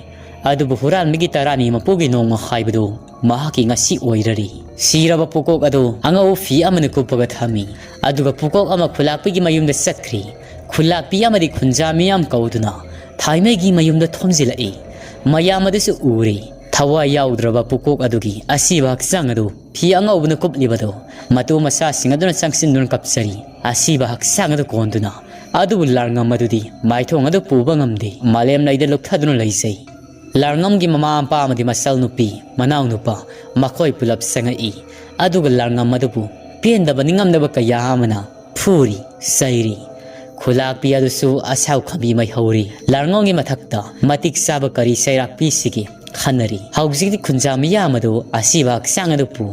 ꯑꯗꯨꯕꯨ ꯍꯨꯔꯥꯟꯕꯒꯤ ꯇꯔꯥꯅꯤ ꯃꯄꯨꯒꯤ ꯅꯣꯡꯃ ꯍꯥꯏꯕꯗꯨ ꯃꯍꯥꯛꯀꯤ ꯉꯁꯤ ꯑꯣꯏꯔꯔꯤ꯫ ꯁꯤꯔꯕ ꯄꯨꯀꯣꯛ ꯑꯗꯨ ꯑꯉꯧꯕ ꯐꯤ ꯑꯃꯅ ꯀꯨꯞꯄꯒ ꯊꯝꯃꯤ꯫ ꯑꯗꯨꯒ ꯄꯨꯀꯣꯛ ꯑꯃ ꯈꯨꯂꯥꯛꯄꯤꯒꯤ ꯃꯌꯨꯝꯗ ꯆꯠꯈ꯭ꯔꯤ꯫ ꯈꯨꯂꯥꯛꯄꯤ ꯑꯃꯗꯤ ꯈꯨꯟꯖꯥ ꯃꯤꯌꯥꯝ ꯀꯧꯗꯨꯅ ꯊꯥꯏꯃꯩꯒꯤ ꯃꯌꯨꯝꯗ ꯊꯣꯝꯖꯤꯜꯂꯛꯏ꯫ ꯃꯌꯥꯝ ꯑꯗꯨꯁꯨ ꯎꯔꯤ꯫ ꯊꯋꯥꯏ ꯌꯥꯎꯗ꯭ꯔꯕ ꯄꯨꯀꯣꯛ ꯑꯗꯨꯒꯤ ꯑꯁꯤꯕ ꯍꯛꯆꯥꯡ ꯑꯗꯨ ꯐꯤ ꯑꯉꯧꯕꯅ ꯀꯨꯞꯂꯤꯕꯗꯨ ꯃꯇꯨ ꯃꯆꯥꯁꯤꯡ ꯑꯗꯨꯅ ꯆꯪꯁꯤꯟꯗꯨꯅ ꯀꯞꯆꯔꯤ꯫ ꯑꯁꯤꯕ ꯍꯛꯆꯥꯡ ꯑꯗꯨ ꯀꯣꯟꯗꯨꯅ꯫ ꯑꯗꯨꯕꯨ ꯂꯥꯔꯉꯝ ꯑꯗꯨꯗꯤ ꯃꯥꯏꯊꯣꯡ ꯑꯗꯨ ꯄꯨꯕ ꯉꯝꯗꯦ꯫ ꯃꯥꯂꯦꯝ ꯂꯩꯗ ꯂꯨꯞꯊꯗꯨꯅ ꯂꯩꯖꯩ꯫ ꯂꯥꯔꯉꯝꯒꯤ ꯃꯃꯥ ꯃꯄꯥ ꯑꯃꯗꯤ ꯃꯆꯜ ꯅꯨꯄꯤ, ꯃꯅꯥꯎ ꯅꯨꯄꯥ, ꯃꯈꯣꯏ ꯄꯨꯂꯞ ꯆꯪꯉꯛꯏ꯫ ꯑꯗꯨꯒ ꯂꯥꯔꯉꯝ ꯑꯗꯨꯕꯨ ꯄꯦꯟꯗꯕ ꯅꯤꯡꯉꯝꯗꯕ ꯀꯌꯥ ꯑꯃꯅ ꯐꯨꯔꯤ, ꯆꯩꯔꯤ꯫ ꯈꯨꯂꯥꯛꯄꯤ ꯑꯗꯨꯁꯨ ꯑꯁꯥꯎ ꯈꯝꯕꯤ ꯃꯩ ꯍꯧꯔꯤ꯫ ꯂꯥꯔꯉꯝꯒꯤ ꯃꯊꯛꯇ ꯃꯇꯤꯛ ꯆꯥꯕ ꯀꯔꯤ ꯆꯩꯔꯥꯛ ꯄꯤꯁꯤꯒꯦ ꯈꯟꯅꯔꯤ꯫ ꯍꯧꯖꯤꯛꯇꯤ ꯈꯨꯟꯖꯥ ꯃꯤꯌꯥꯝ ꯑꯗꯨ ꯑꯁꯤꯕ ꯍꯛꯆꯥꯡ ꯑꯗꯨ ꯄꯨ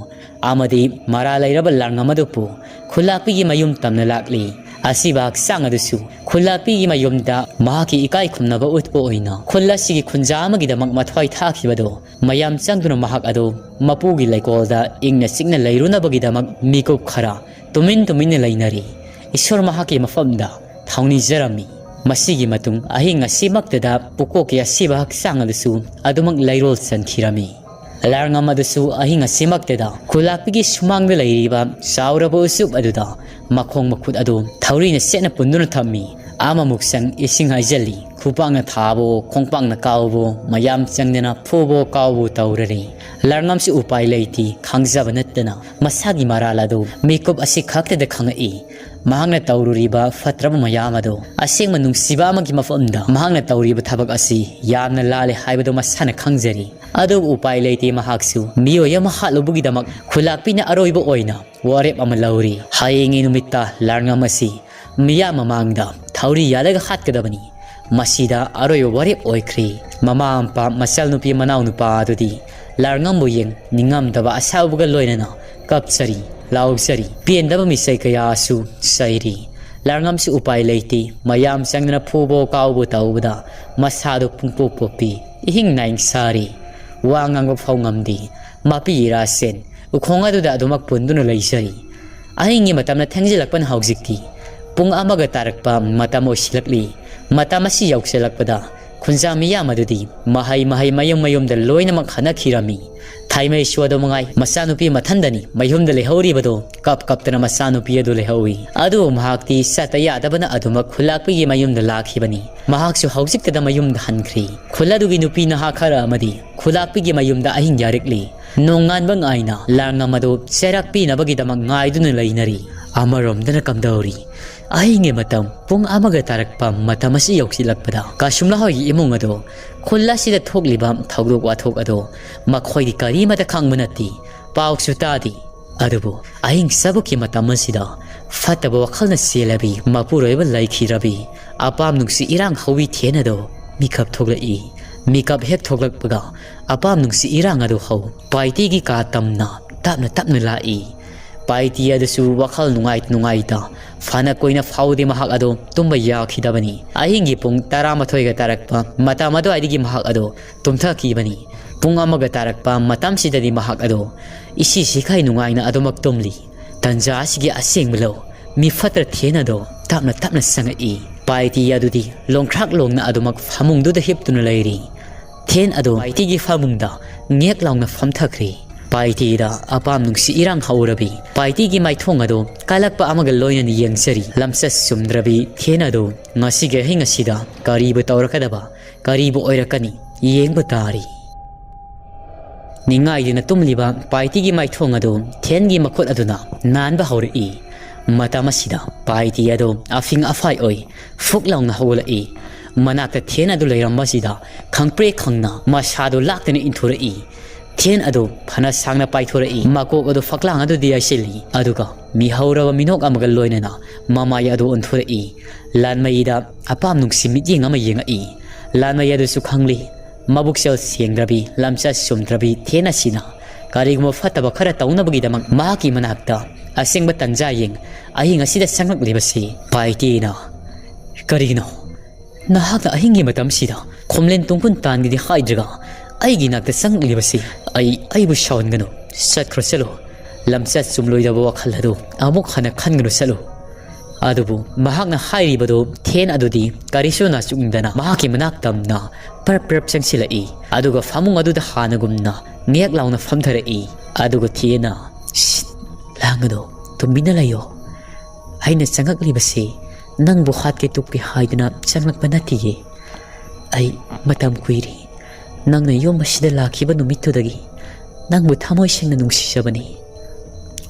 ꯑꯃꯗꯤ ꯃꯔꯥ ꯂꯩꯔꯕ ꯂꯥꯔꯉꯝ ꯑꯗꯨ ꯄꯨ ꯈꯨꯂꯥꯛꯄꯤꯒꯤ ꯃꯌꯨꯝ ꯇꯝꯅ ꯂꯥꯛꯂꯤ꯫ ꯑꯁꯤꯕ ꯍꯛꯆꯥꯡ ꯑꯗꯨꯁꯨ ꯈꯨꯂꯥꯛꯄꯤꯒꯤ ꯃꯌꯨꯝꯗ ꯃꯍꯥꯛꯀꯤ ꯏꯀꯥꯏ ꯈꯨꯝꯅꯕ ꯎꯠꯄ ꯑꯣꯏꯅ ꯈꯨꯜ ꯑꯁꯤꯒꯤ ꯈꯨꯟꯖꯥ ꯑꯃꯒꯤꯗꯃꯛ ꯃꯊ꯭ꯋꯥꯏ ꯊꯥꯈꯤꯕꯗꯨ ꯃꯌꯥꯝ ꯆꯪꯗꯨꯅ ꯃꯍꯥꯛ ꯑꯗꯨ ꯃꯄꯨꯒꯤ ꯂꯩꯀꯣꯜꯗ ꯏꯪꯅ ꯆꯤꯛꯅ ꯂꯩꯔꯨꯅꯕꯒꯤꯗꯃꯛ ꯃꯤꯀꯨꯞ ꯈꯔ ꯇꯨꯃꯤꯟ ꯇꯨꯃꯤꯟꯅ ꯂꯩꯅꯔꯤ꯫ ꯏꯁꯣꯔ ꯃꯍꯥꯛꯀꯤ ꯃꯐꯝꯗ ꯊꯧꯅꯤꯖꯔꯝꯃꯤ꯫ ꯃꯁꯤꯒꯤ ꯃꯇꯨꯡ ꯑꯍꯤꯡ ꯑꯁꯤꯃꯛꯇꯗ ꯄꯨꯀꯣꯛꯀꯤ ꯑꯁꯤꯕ ꯍꯛꯆꯥꯡ ꯑꯗꯨꯁꯨ ꯑꯗꯨꯃꯛ ꯂꯩꯔꯣꯜ ꯆꯟꯈꯤꯔꯝꯃꯤ꯫ ꯂꯥꯔꯉꯝ ꯑꯗꯨꯁꯨ ꯑꯍꯤꯡ ꯑꯁꯤꯃꯛꯇꯗ ꯈꯨꯂꯥꯛꯄꯤꯒꯤ ꯁꯨꯃꯥꯡꯗ ꯂꯩꯔꯤꯕ ꯆꯥꯎꯔꯕ ꯎꯆꯨꯞ ꯑꯗꯨꯗ ꯃꯈꯣꯡ ꯃꯈꯨꯠ ꯑꯗꯨ ꯊꯧꯔꯤꯅ ꯁꯦꯠꯅ ꯄꯨꯟꯗꯨꯅ ꯊꯝꯃꯤ꯫ ꯑꯃꯃꯨꯛ ꯆꯪ ꯏꯁꯤꯡ ꯍꯩꯖꯤꯜꯂꯤ꯫ ꯈꯨꯄꯥꯛꯅ ꯊꯥꯕꯣ, ꯈꯣꯡꯄꯥꯛꯅ ꯀꯥꯎꯕꯣ, ꯃꯌꯥꯝ ꯆꯪꯗꯅ ꯐꯨꯕꯣ ꯀꯥꯎꯕꯣ ꯇꯧꯔꯔꯦ꯫ ꯂꯥꯔꯉꯝꯁꯨ ꯎꯄꯥꯏ ꯂꯩꯇꯦ, ꯈꯪꯖꯕ ꯅꯠꯇꯅ ꯃꯁꯥꯒꯤ ꯃꯔꯥꯜ ꯑꯗꯨ ꯃꯤꯀꯨꯞ ꯑꯁꯤ ꯈꯛꯇꯗ ꯈꯪꯉꯛꯏ꯫ ꯃꯍꯥꯛꯅ ꯇꯧꯔꯨꯔꯤꯕ ꯐꯠꯇ꯭ꯔꯕ ꯃꯌꯥꯝ ꯑꯗꯨ ꯑꯁꯦꯡꯕ ꯅꯨꯡꯁꯤꯕ ꯑꯃꯒꯤ ꯃꯐꯝꯗ ꯃꯍꯥꯛꯅ ꯇꯧꯔꯤꯕ ꯊꯕꯛ ꯑꯁꯤ ꯌꯥꯝꯅ ꯂꯥꯜꯂꯦ ꯍꯥꯏꯕꯗꯨ ꯃꯁꯥꯅ ꯈꯪꯖꯔꯤ꯫ ꯑꯗꯨꯕꯨ ꯎꯄꯥꯏ ꯂꯩꯇꯦ, ꯃꯍꯥꯛꯁꯨ ꯃꯤꯑꯣꯏ ꯑꯃ ꯍꯥꯠꯂꯨꯕꯒꯤꯗꯃꯛ ꯈꯨꯂꯥꯛꯄꯤꯅ ꯑꯔꯣꯏꯕ ꯑꯣꯏꯅ ꯋꯥꯔꯦꯞ ꯑꯃ ꯂꯧꯔꯤ꯫ ꯍꯌꯦꯡꯒꯤ ꯅꯨꯃꯤꯠꯇ ꯂꯥꯔꯉꯝ ꯑꯁꯤ ꯃꯤꯌꯥꯝ ꯃꯃꯥꯡꯗ ꯊꯧꯔꯤ ꯌꯥꯜꯂꯒ ꯍꯥꯠꯀꯗꯕꯅꯤ꯫ ꯃꯁꯤꯗ ꯑꯔꯣꯏꯕ ꯋꯥꯔꯦꯞ ꯑꯣꯏꯈ꯭ꯔꯦ꯫ ꯃꯃꯥ ꯃꯄꯥ, ꯃꯆꯜꯅꯨꯄꯤ, ꯃꯅꯥꯎꯅꯨꯄꯥ ꯑꯗꯨꯗꯤ ꯂꯥꯔꯉꯝꯕꯨ ꯌꯦꯡ ꯅꯤꯡꯉꯝꯗꯕ ꯑꯁꯥꯎꯕꯒ ꯂꯣꯏꯅꯅ ꯀꯞꯆꯔꯤ, ꯂꯥꯎꯖꯔꯤ꯫ ꯄꯦꯟꯗꯕ ꯃꯤꯁꯩ ꯀꯌꯥꯁꯨ ꯆꯩꯔꯤ꯫ ꯂꯥꯔꯉꯝꯁꯨ ꯎꯄꯥꯏ ꯂꯩꯇꯦ꯫ ꯃꯌꯥꯝ ꯆꯪꯗꯅ ꯐꯨꯕꯣ ꯀꯥꯎꯕꯣ ꯇꯧꯕꯗ ꯃꯁꯥꯗꯨ ꯄꯨꯡꯄꯣꯞ ꯄꯣꯞꯄꯤ꯫ ꯏꯍꯤꯡ ꯅꯥꯏꯡ ꯁꯥꯔꯤ꯫ ꯋꯥ ꯉꯥꯡꯕ ꯐꯥꯎ ꯉꯝꯗꯦ꯫ ꯃꯄꯤ ꯏꯔꯥꯁꯦꯟ ꯎꯈꯣꯡ ꯑꯗꯨꯗ ꯑꯗꯨꯃꯛ ꯄꯨꯟꯗꯨꯅ ꯂꯩꯖꯔꯤ꯫ ꯑꯍꯤꯡꯒꯤ ꯃꯇꯝꯅ ꯊꯦꯡꯖꯤꯜꯂꯛꯄꯅ ꯍꯧꯖꯤꯛꯇꯤ ꯄꯨꯡ ꯑꯃꯒ ꯇꯥꯔꯛꯄ ꯃꯇꯝ ꯑꯣꯏꯁꯤꯜꯂꯛꯂꯤ꯫ ꯃꯇꯝ ꯑꯁꯤ ꯌꯧꯁꯤꯜꯂꯛꯄꯗ ꯈꯨꯟꯖꯥ ꯃꯤꯌꯥꯝ ꯑꯗꯨꯗꯤ ꯃꯍꯩ ꯃꯍꯩ ꯃꯌꯨꯝ ꯃꯌꯨꯝꯗ ꯂꯣꯏꯅꯃꯛ ꯍꯟꯅꯈꯤꯔꯝꯃꯤ꯫ ꯊꯥꯏꯃꯩꯁꯨ ꯑꯗꯨ ꯃꯉꯥꯏ, ꯃꯆꯥꯅꯨꯄꯤ ꯃꯊꯟꯗꯅꯤ ꯃꯌꯨꯝꯗ ꯂꯩꯍꯧꯔꯤꯕꯗꯣ꯫ ꯀꯞ ꯀꯞꯇꯅ ꯃꯆꯥꯅꯨꯄꯤ ꯑꯗꯨ ꯂꯩꯍꯧꯏ꯫ ꯑꯗꯨꯕꯨ ꯃꯍꯥꯛꯇꯤ ꯆꯠꯇ ꯌꯥꯗꯕꯅ ꯑꯗꯨꯃꯛ ꯈꯨꯂꯥꯛꯄꯤꯒꯤ ꯃꯌꯨꯝꯗ ꯂꯥꯛꯈꯤꯕꯅꯤ꯫ ꯃꯍꯥꯛꯁꯨ ꯍꯧꯖꯤꯛꯇꯗ ꯃꯌꯨꯝꯗ ꯍꯟꯈ꯭ꯔꯦ꯫ ꯈꯨꯜ ꯑꯗꯨꯒꯤ ꯅꯨꯄꯤ ꯅꯍꯥ ꯈꯔ ꯑꯃꯗꯤ ꯈꯨꯂꯥꯛꯄꯤꯒꯤ ꯃꯌꯨꯝꯗ ꯑꯍꯤꯡ ꯌꯥꯔꯛꯂꯤ꯫ ꯅꯣꯡꯉꯥꯟꯕ ꯉꯥꯏꯅ ꯂꯥꯔꯉꯝ ꯑꯗꯨ ꯆꯩꯔꯥꯛ ꯄꯤꯅꯕꯒꯤꯗꯃꯛ ꯉꯥꯏꯗꯨꯅ ꯂꯩꯅꯔꯤ꯫ ꯑꯃꯔꯣꯝꯗꯅ ꯀꯝꯗꯧꯔꯤ? ꯑꯍꯤꯡꯒꯤ ꯃꯇꯝ ꯄꯨꯡ ꯑꯃꯒ ꯇꯥꯔꯛꯄ ꯃꯇꯝ ꯑꯁꯤ ꯌꯧꯁꯤꯜꯂꯛꯄꯗ ꯀꯥꯁꯨꯝꯂꯥ ꯍꯣꯏꯒꯤ ꯏꯃꯨꯡ ꯑꯗꯣ, ꯈꯨꯜ ꯑꯁꯤꯗ ꯊꯣꯛꯂꯤꯕ ꯊꯧꯗꯣꯛ ꯋꯥꯊꯣꯛ ꯑꯗꯣ ꯃꯈꯣꯏꯗꯤ ꯀꯔꯤꯃꯠꯇ ꯈꯪꯕ ꯅꯠꯇꯦ, ꯄꯥꯎꯁꯨ ꯇꯥꯗꯦ꯫ ꯑꯗꯨꯕꯨ ꯑꯍꯤꯡ ꯆꯕꯨꯛꯀꯤ ꯃꯇꯝ ꯑꯁꯤꯗ ꯐꯠꯇꯕ ꯋꯥꯈꯜꯅ ꯆꯦꯜꯂꯕꯤ ꯃꯄꯨꯔꯣꯏꯕ ꯂꯩꯈꯤꯗ꯭ꯔꯕꯤ ꯑꯄꯥꯝ ꯅꯨꯡꯁꯤ ꯏꯔꯥꯡ ꯍꯧꯋꯤ ꯊꯦꯟ ꯑꯗꯣ ꯃꯤꯀꯞ ꯊꯣꯛꯂꯛꯏ꯫ ꯃꯤꯀꯞ ꯍꯦꯛ ꯊꯣꯛꯂꯛꯄꯒ ꯑꯄꯥꯝ ꯅꯨꯡꯁꯤ ꯏꯔꯥꯡ ꯑꯗꯨ ꯍꯧ ꯄꯥꯏꯇꯤꯒꯤ ꯀꯥ ꯇꯝꯅ ꯇꯞꯅ ꯇꯞꯅ ꯂꯥꯛꯏ꯫ ꯄꯥꯏꯇꯤ ꯑꯗꯨꯁꯨ ꯋꯥꯈꯜ ꯅꯨꯡꯉꯥꯏ ꯅꯨꯡꯉꯥꯏꯇ ꯐꯅ ꯀꯨꯏꯅ ꯐꯥꯎꯗꯦ ꯃꯍꯥꯛ ꯑꯗꯣ ꯇꯨꯝꯕ ꯌꯥꯈꯤꯗꯕꯅꯤ꯫ ꯑꯍꯤꯡꯒꯤ ꯄꯨꯡ ꯇꯔꯥꯃꯥꯊꯣꯏꯒ ꯇꯥꯔꯛꯄ ꯃꯇꯝ ꯑꯗꯨꯋꯥꯏꯗꯒꯤ ꯃꯍꯥꯛ ꯑꯗꯣ ꯇꯨꯝꯊꯈꯤꯕꯅꯤ꯫ ꯄꯨꯡ ꯑꯃꯒ ꯇꯥꯔꯛꯄ ꯃꯇꯝꯁꯤꯗꯗꯤ ꯃꯍꯥꯛ ꯑꯗꯣ ꯏꯁꯤ ꯁꯤꯈꯥꯏ ꯅꯨꯡꯉꯥꯏꯅ ꯑꯗꯨꯃꯛ ꯇꯨꯝꯂꯤ꯫ ꯇꯟꯖꯥ ꯑꯁꯤꯒꯤ ꯑꯁꯦꯡꯕ ꯂꯧ ꯃꯤ ꯐꯠꯇ꯭ꯔ ꯊꯦꯟ ꯑꯗꯣ ꯇꯞꯅ ꯇꯞꯅ ꯆꯪꯉꯛꯏ꯫ ꯄꯥꯏꯇꯤ ꯑꯗꯨꯗꯤ ꯂꯣꯡꯈ꯭ꯔꯥꯛ ꯂꯣꯡꯅ ꯑꯗꯨꯃꯛ ꯐꯃꯨꯡꯗꯨꯗ ꯍꯤꯞꯇꯨꯅ ꯂꯩꯔꯤ꯫ ꯊꯦꯟ ꯑꯗꯣ ꯄꯥꯏꯇꯤꯒꯤ ꯐꯃꯨꯡꯗ ꯉꯦꯛ ꯂꯥꯎꯅ ꯐꯝꯊꯈ꯭ꯔꯦ꯫ ꯄꯥꯏꯇꯤꯗ ꯑꯄꯥꯝ ꯅꯨꯡꯁꯤ ꯏꯔꯥꯡ ꯍꯧꯔꯕꯤ ꯄꯥꯏꯇꯤꯒꯤ ꯃꯥꯏꯊꯣꯡ ꯑꯗꯨ ꯀꯜꯂꯛꯄ ꯑꯃꯒ ꯂꯣꯏꯅꯅ ꯌꯦꯡꯖꯔꯤ꯫ ꯂꯝꯆꯠ ꯆꯨꯝꯗ꯭ꯔꯕꯤ ꯊꯦꯟ ꯑꯗꯨ ꯉꯁꯤꯒꯤ ꯑꯍꯤꯡ ꯑꯁꯤꯗ ꯀꯔꯤꯕꯨ ꯇꯧꯔꯛꯀꯗꯕ, ꯀꯔꯤꯕꯨ ꯑꯣꯏꯔꯛꯀꯅꯤ, ꯌꯦꯡꯕ ꯇꯥꯔꯤ꯫ ꯅꯤꯡꯉꯥꯏꯗꯨꯅ ꯇꯨꯝꯂꯤꯕ ꯄꯥꯏꯇꯤꯒꯤ ꯃꯥꯏꯊꯣꯡ ꯑꯗꯨ ꯊꯦꯟꯒꯤ ꯃꯈꯨꯠ ꯑꯗꯨꯅ ꯅꯥꯟꯕ ꯍꯧꯔꯛꯏ꯫ ꯃꯇꯝ ꯑꯁꯤꯗ ꯄꯥꯏꯇꯤ ꯑꯗꯨ ꯑꯐꯤꯡ ꯑꯐꯥꯏ ꯑꯣꯏ ꯐꯨꯛ ꯂꯥꯎꯅ ꯍꯧꯒꯠꯂꯛꯏ꯫ ꯃꯅꯥꯛꯇ ꯊꯦꯟ ꯑꯗꯨ ꯂꯩꯔꯝꯕꯁꯤꯗ ꯈꯪꯄ꯭ꯔꯦꯛ ꯈꯪꯅ ꯃꯁꯥꯗꯨ ꯂꯥꯛꯇꯅ ꯏꯟꯊꯣꯔꯛꯏ꯫ ꯊꯦꯟ ꯑꯗꯨ ꯐꯅ ꯁꯥꯡꯅ ꯄꯥꯏꯊꯣꯔꯛꯏ꯫ ꯃꯀꯣꯛ ꯑꯗꯨ ꯐꯛꯂꯥꯡ ꯑꯗꯨꯗ ꯌꯥꯏꯁꯤꯜꯂꯤ꯫ ꯑꯗꯨꯒ ꯃꯤꯍꯧꯔꯕ ꯃꯤꯅꯣꯛ ꯑꯃꯒ ꯂꯣꯏꯅꯅ ꯃꯃꯥꯏ ꯑꯗꯨ ꯑꯣꯟꯊꯣꯔꯛꯏ꯫ ꯂꯥꯟꯃꯩꯗ ꯑꯄꯥꯝ ꯅꯨꯡꯁꯤ ꯃꯤꯠꯌꯦꯡ ꯑꯃ ꯌꯦꯡꯉꯛꯏ꯫ ꯂꯥꯟꯃꯩ ꯑꯗꯨꯁꯨ ꯈꯪꯂꯤ꯫ ꯃꯕꯨꯛꯆꯦꯜ ꯁꯦꯡꯗ꯭ꯔꯕꯤ, ꯂꯝꯆꯠ ꯆꯨꯝꯗ꯭ꯔꯕꯤ ꯊꯦꯟ ꯑꯁꯤꯅ ꯀꯔꯤꯒꯨꯝꯕ ꯐꯠꯇꯕ ꯈꯔ ꯇꯧꯅꯕꯒꯤꯗꯃꯛ ꯃꯍꯥꯛꯀꯤ ꯃꯅꯥꯛꯇ ꯑꯁꯦꯡꯕ ꯇꯟꯖꯥ ꯌꯦꯡ ꯑꯍꯤꯡ ꯑꯁꯤꯗ ꯆꯪꯂꯛꯂꯤꯕꯁꯤ ꯄꯥꯏꯇꯦꯅ꯫ ꯀꯔꯤꯒꯤꯅꯣ ꯅꯍꯥꯛꯅ ꯑꯍꯤꯡꯒꯤ ꯃꯇꯝꯁꯤꯗ ꯈꯣꯝꯂꯦꯟ ꯇꯨꯡꯈꯨꯟ ꯇꯥꯟꯒꯤꯗꯤ ꯍꯥꯏꯗ꯭ꯔꯒ ꯑꯩꯒꯤ ꯅꯥꯛꯇ ꯆꯪꯂꯛꯂꯤꯕꯁꯤ? ꯑꯩ, ꯑꯩꯕꯨ ꯁꯥꯎꯍꯟꯒꯅꯨ꯫ ꯆꯠꯈ꯭ꯔꯣ, ꯆꯠꯂꯣ꯫ ꯂꯝꯆꯠ ꯆꯨꯝꯂꯣꯏꯗꯕ ꯋꯥꯈꯜ ꯑꯗꯨ ꯑꯃꯨꯛ ꯍꯟꯅ ꯈꯟꯒꯅꯨ, ꯆꯠꯂꯨ꯫ ꯑꯗꯨꯕꯨ ꯃꯍꯥꯛꯅ ꯍꯥꯏꯔꯤꯕꯗꯨ ꯊꯦꯟ ꯑꯗꯨꯗꯤ ꯀꯔꯤꯁꯨ ꯅꯥꯆꯨꯡꯗꯅ ꯃꯍꯥꯛꯀꯤ ꯃꯅꯥꯛ ꯇꯝꯅ ꯄꯔꯞ ꯄꯔꯞ ꯆꯪꯁꯤꯜꯂꯛꯏ꯫ ꯑꯗꯨꯒ ꯐꯃꯨꯡ ꯑꯗꯨꯗ ꯍꯥꯟꯅꯒꯨꯝꯅ ꯅꯦꯛ ꯂꯥꯎꯅ ꯐꯝꯊꯔꯛꯏ꯫ ꯑꯗꯨꯒ ꯊꯦꯟꯅ, "ꯁꯤꯠ, ꯂꯥꯡꯒꯅꯨ, ꯇꯨꯃꯤꯟꯅ ꯂꯩꯌꯣ꯫ ꯑꯩꯅ ꯆꯪꯉꯛꯂꯤꯕꯁꯤ ꯅꯪꯕꯨ ꯍꯥꯠꯀꯦ ꯇꯨꯞꯀꯦ ꯍꯥꯏꯗꯨꯅ ꯆꯪꯂꯛꯄ ꯅꯠꯇꯤꯌꯦ꯫ ꯑꯩ ꯃꯇꯝ ꯀꯨꯏꯔꯦ ꯅꯪꯅ ꯌꯨꯝ ꯑꯁꯤꯗ ꯂꯥꯛꯈꯤꯕ ꯅꯨꯃꯤꯠꯇꯨꯗꯒꯤ ꯅꯪꯕꯨ ꯊꯃꯣꯏ ꯁꯦꯡꯅ ꯅꯨꯡꯁꯤꯖꯕꯅꯤ꯫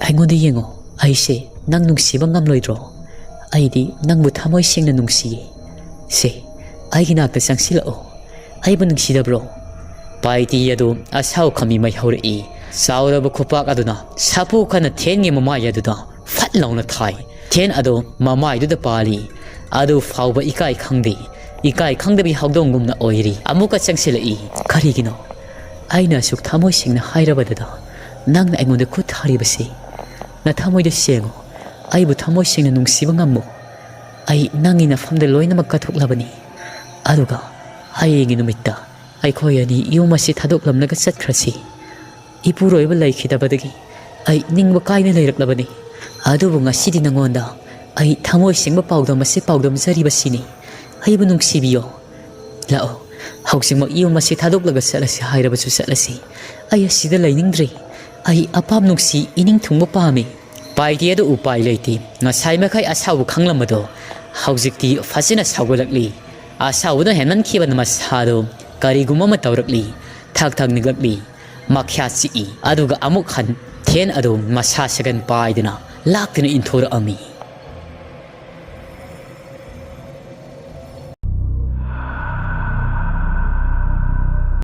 ꯑꯩꯉꯣꯟꯗ ꯌꯦꯡꯉꯣ, ꯑꯩꯁꯦ ꯅꯪ ꯅꯨꯡꯁꯤꯕ ꯉꯝꯂꯣꯏꯗ꯭ꯔꯣ? ꯑꯩꯗꯤ ꯅꯪꯕꯨ ꯊꯃꯣꯏ ꯁꯦꯡꯅ ꯅꯨꯡꯁꯤꯌꯦ꯫ ꯁꯦ, ꯑꯩꯒꯤ ꯅꯥꯛꯇ ꯆꯪꯁꯤꯜꯂꯛꯑꯣ꯫ ꯑꯩꯕꯨ ꯅꯨꯡꯁꯤꯗꯕ꯭ꯔꯣ?" ꯄꯥꯏꯇꯤ ꯑꯗꯨ ꯑꯁꯥꯎ ꯈꯝꯃꯤ ꯃꯩ ꯍꯧꯔꯛꯏ꯫ ꯆꯥꯎꯔꯕ ꯈꯨꯄꯥꯛ ꯑꯗꯨꯅ ꯁꯥꯐꯨ ꯀꯟꯅ ꯊꯦꯟꯒꯤ ꯃꯃꯥꯏ ꯑꯗꯨꯗ ꯐꯠ ꯂꯥꯎꯅ ꯊꯥꯏ꯫ ꯊꯦꯟ ꯑꯗꯨ ꯃꯃꯥꯏꯗꯨꯗ ꯄꯥꯜꯂꯤ꯫ ꯑꯗꯨ ꯐꯥꯎꯕ ꯏꯀꯥꯏ ꯈꯪꯗꯦ꯫ ꯏꯀꯥꯏ ꯈꯪꯗꯕꯤ ꯍꯧꯗꯣꯡꯒꯨꯝꯅ ꯑꯣꯏꯔꯤ꯫ ꯑꯃꯨꯛꯀ ꯆꯪꯁꯤꯜꯂꯛꯏ꯫ "ꯀꯔꯤꯒꯤꯅꯣ? ꯑꯩꯅ ꯑꯁꯨꯛ ꯊꯃꯣꯏ ꯁꯦꯡꯅ ꯍꯥꯏꯔꯕꯗꯨꯗ ꯅꯪꯅ ꯑꯩꯉꯣꯟꯗ ꯈꯨꯠ ꯊꯥꯔꯤꯕꯁꯤ? ꯅꯊꯃꯣꯏꯗ ꯁꯦꯡꯉꯨ꯫ ꯑꯩꯕꯨ ꯊꯃꯣꯏ ꯁꯦꯡꯅ ꯅꯨꯡꯁꯤꯕ ꯉꯝꯃꯨ꯫ ꯑꯩ ꯅꯪꯒꯤ ꯅꯐꯝꯗ ꯂꯣꯏꯅꯃꯛ ꯀꯠꯊꯣꯛꯂꯕꯅꯤ꯫ ꯑꯗꯨꯒ ꯍꯌꯦꯡꯒꯤ ꯅꯨꯃꯤꯠꯇ ꯑꯩꯈꯣꯏ ꯑꯅꯤ ꯌꯨꯝ ꯑꯁꯤ ꯊꯥꯗꯣꯛꯂꯝꯂꯒ ꯆꯠꯈ꯭ꯔꯁꯤ꯫ ꯏꯄꯨꯔꯣꯏꯕ ꯂꯩꯈꯤꯗꯕꯗꯒꯤ ꯑꯩ ꯅꯤꯡꯕ ꯀꯥꯏꯅ ꯂꯩꯔꯛꯂꯕꯅꯤ꯫ ꯑꯗꯨꯕꯨ ꯉꯁꯤꯗꯤ ꯅꯉꯣꯟꯗ ꯑꯩ ꯊꯃꯣꯏ ꯁꯦꯡꯕ ꯄꯥꯎꯗꯝ ꯑꯁꯤ ꯄꯥꯎꯗꯝꯖꯔꯤꯕꯁꯤꯅꯤ꯫ ꯑꯩꯕꯨ ꯅꯨꯡꯁꯤꯕꯤꯌꯣ꯫ ꯂꯥꯛꯑꯣ, ꯍꯧꯖꯤꯛꯃꯛ ꯌꯨꯝ ꯑꯁꯤ ꯊꯥꯗꯣꯛꯂꯒ ꯆꯠꯂꯁꯤ ꯍꯥꯏꯔꯕꯁꯨ ꯆꯠꯂꯁꯤ꯫ ꯑꯩ ꯑꯁꯤꯗ ꯂꯩꯅꯤꯡꯗ꯭ꯔꯦ꯫ ꯑꯩ ꯑꯄꯥꯝ ꯅꯨꯡꯁꯤ ꯏꯅꯤꯡ ꯊꯨꯡꯕ ꯄꯥꯝꯃꯤ꯫ ꯄꯥꯏꯗꯦ ꯑꯗꯨ ꯎꯄꯥꯏ ꯂꯩꯇꯦ꯫ ꯉꯁꯥꯏ ꯃꯈꯩ ꯑꯁꯥꯎꯕ ꯈꯪꯂꯝꯕꯗꯣ ꯍꯧꯖꯤꯛꯇꯤ ꯐꯖꯅ ꯁꯥꯎꯒꯠꯂꯛꯂꯤ꯫ ꯑꯁꯥꯎꯕꯗ ꯍꯦꯟꯃꯟꯈꯤꯕꯅ ꯃꯁꯥꯗꯣ ꯀꯔꯤꯒꯨꯝꯕ ꯑꯃ ꯇꯧꯔꯛꯂꯤ꯫ ꯊꯛ ꯊꯛ ꯅꯤꯛꯂꯛꯂꯤ꯫ ꯃꯈ꯭ꯌꯥ ꯆꯤꯛꯏ꯫ ꯑꯗꯨꯒ ꯑꯃꯨꯛ ꯍꯟ ꯊꯦꯟ ꯑꯗꯨ ꯃꯁꯥ ꯁꯒꯟ ꯄꯥꯏꯗꯨꯅ ꯂꯥꯛꯇꯨꯅ ꯏꯟꯊꯣꯔꯛꯑꯝꯃꯤ꯫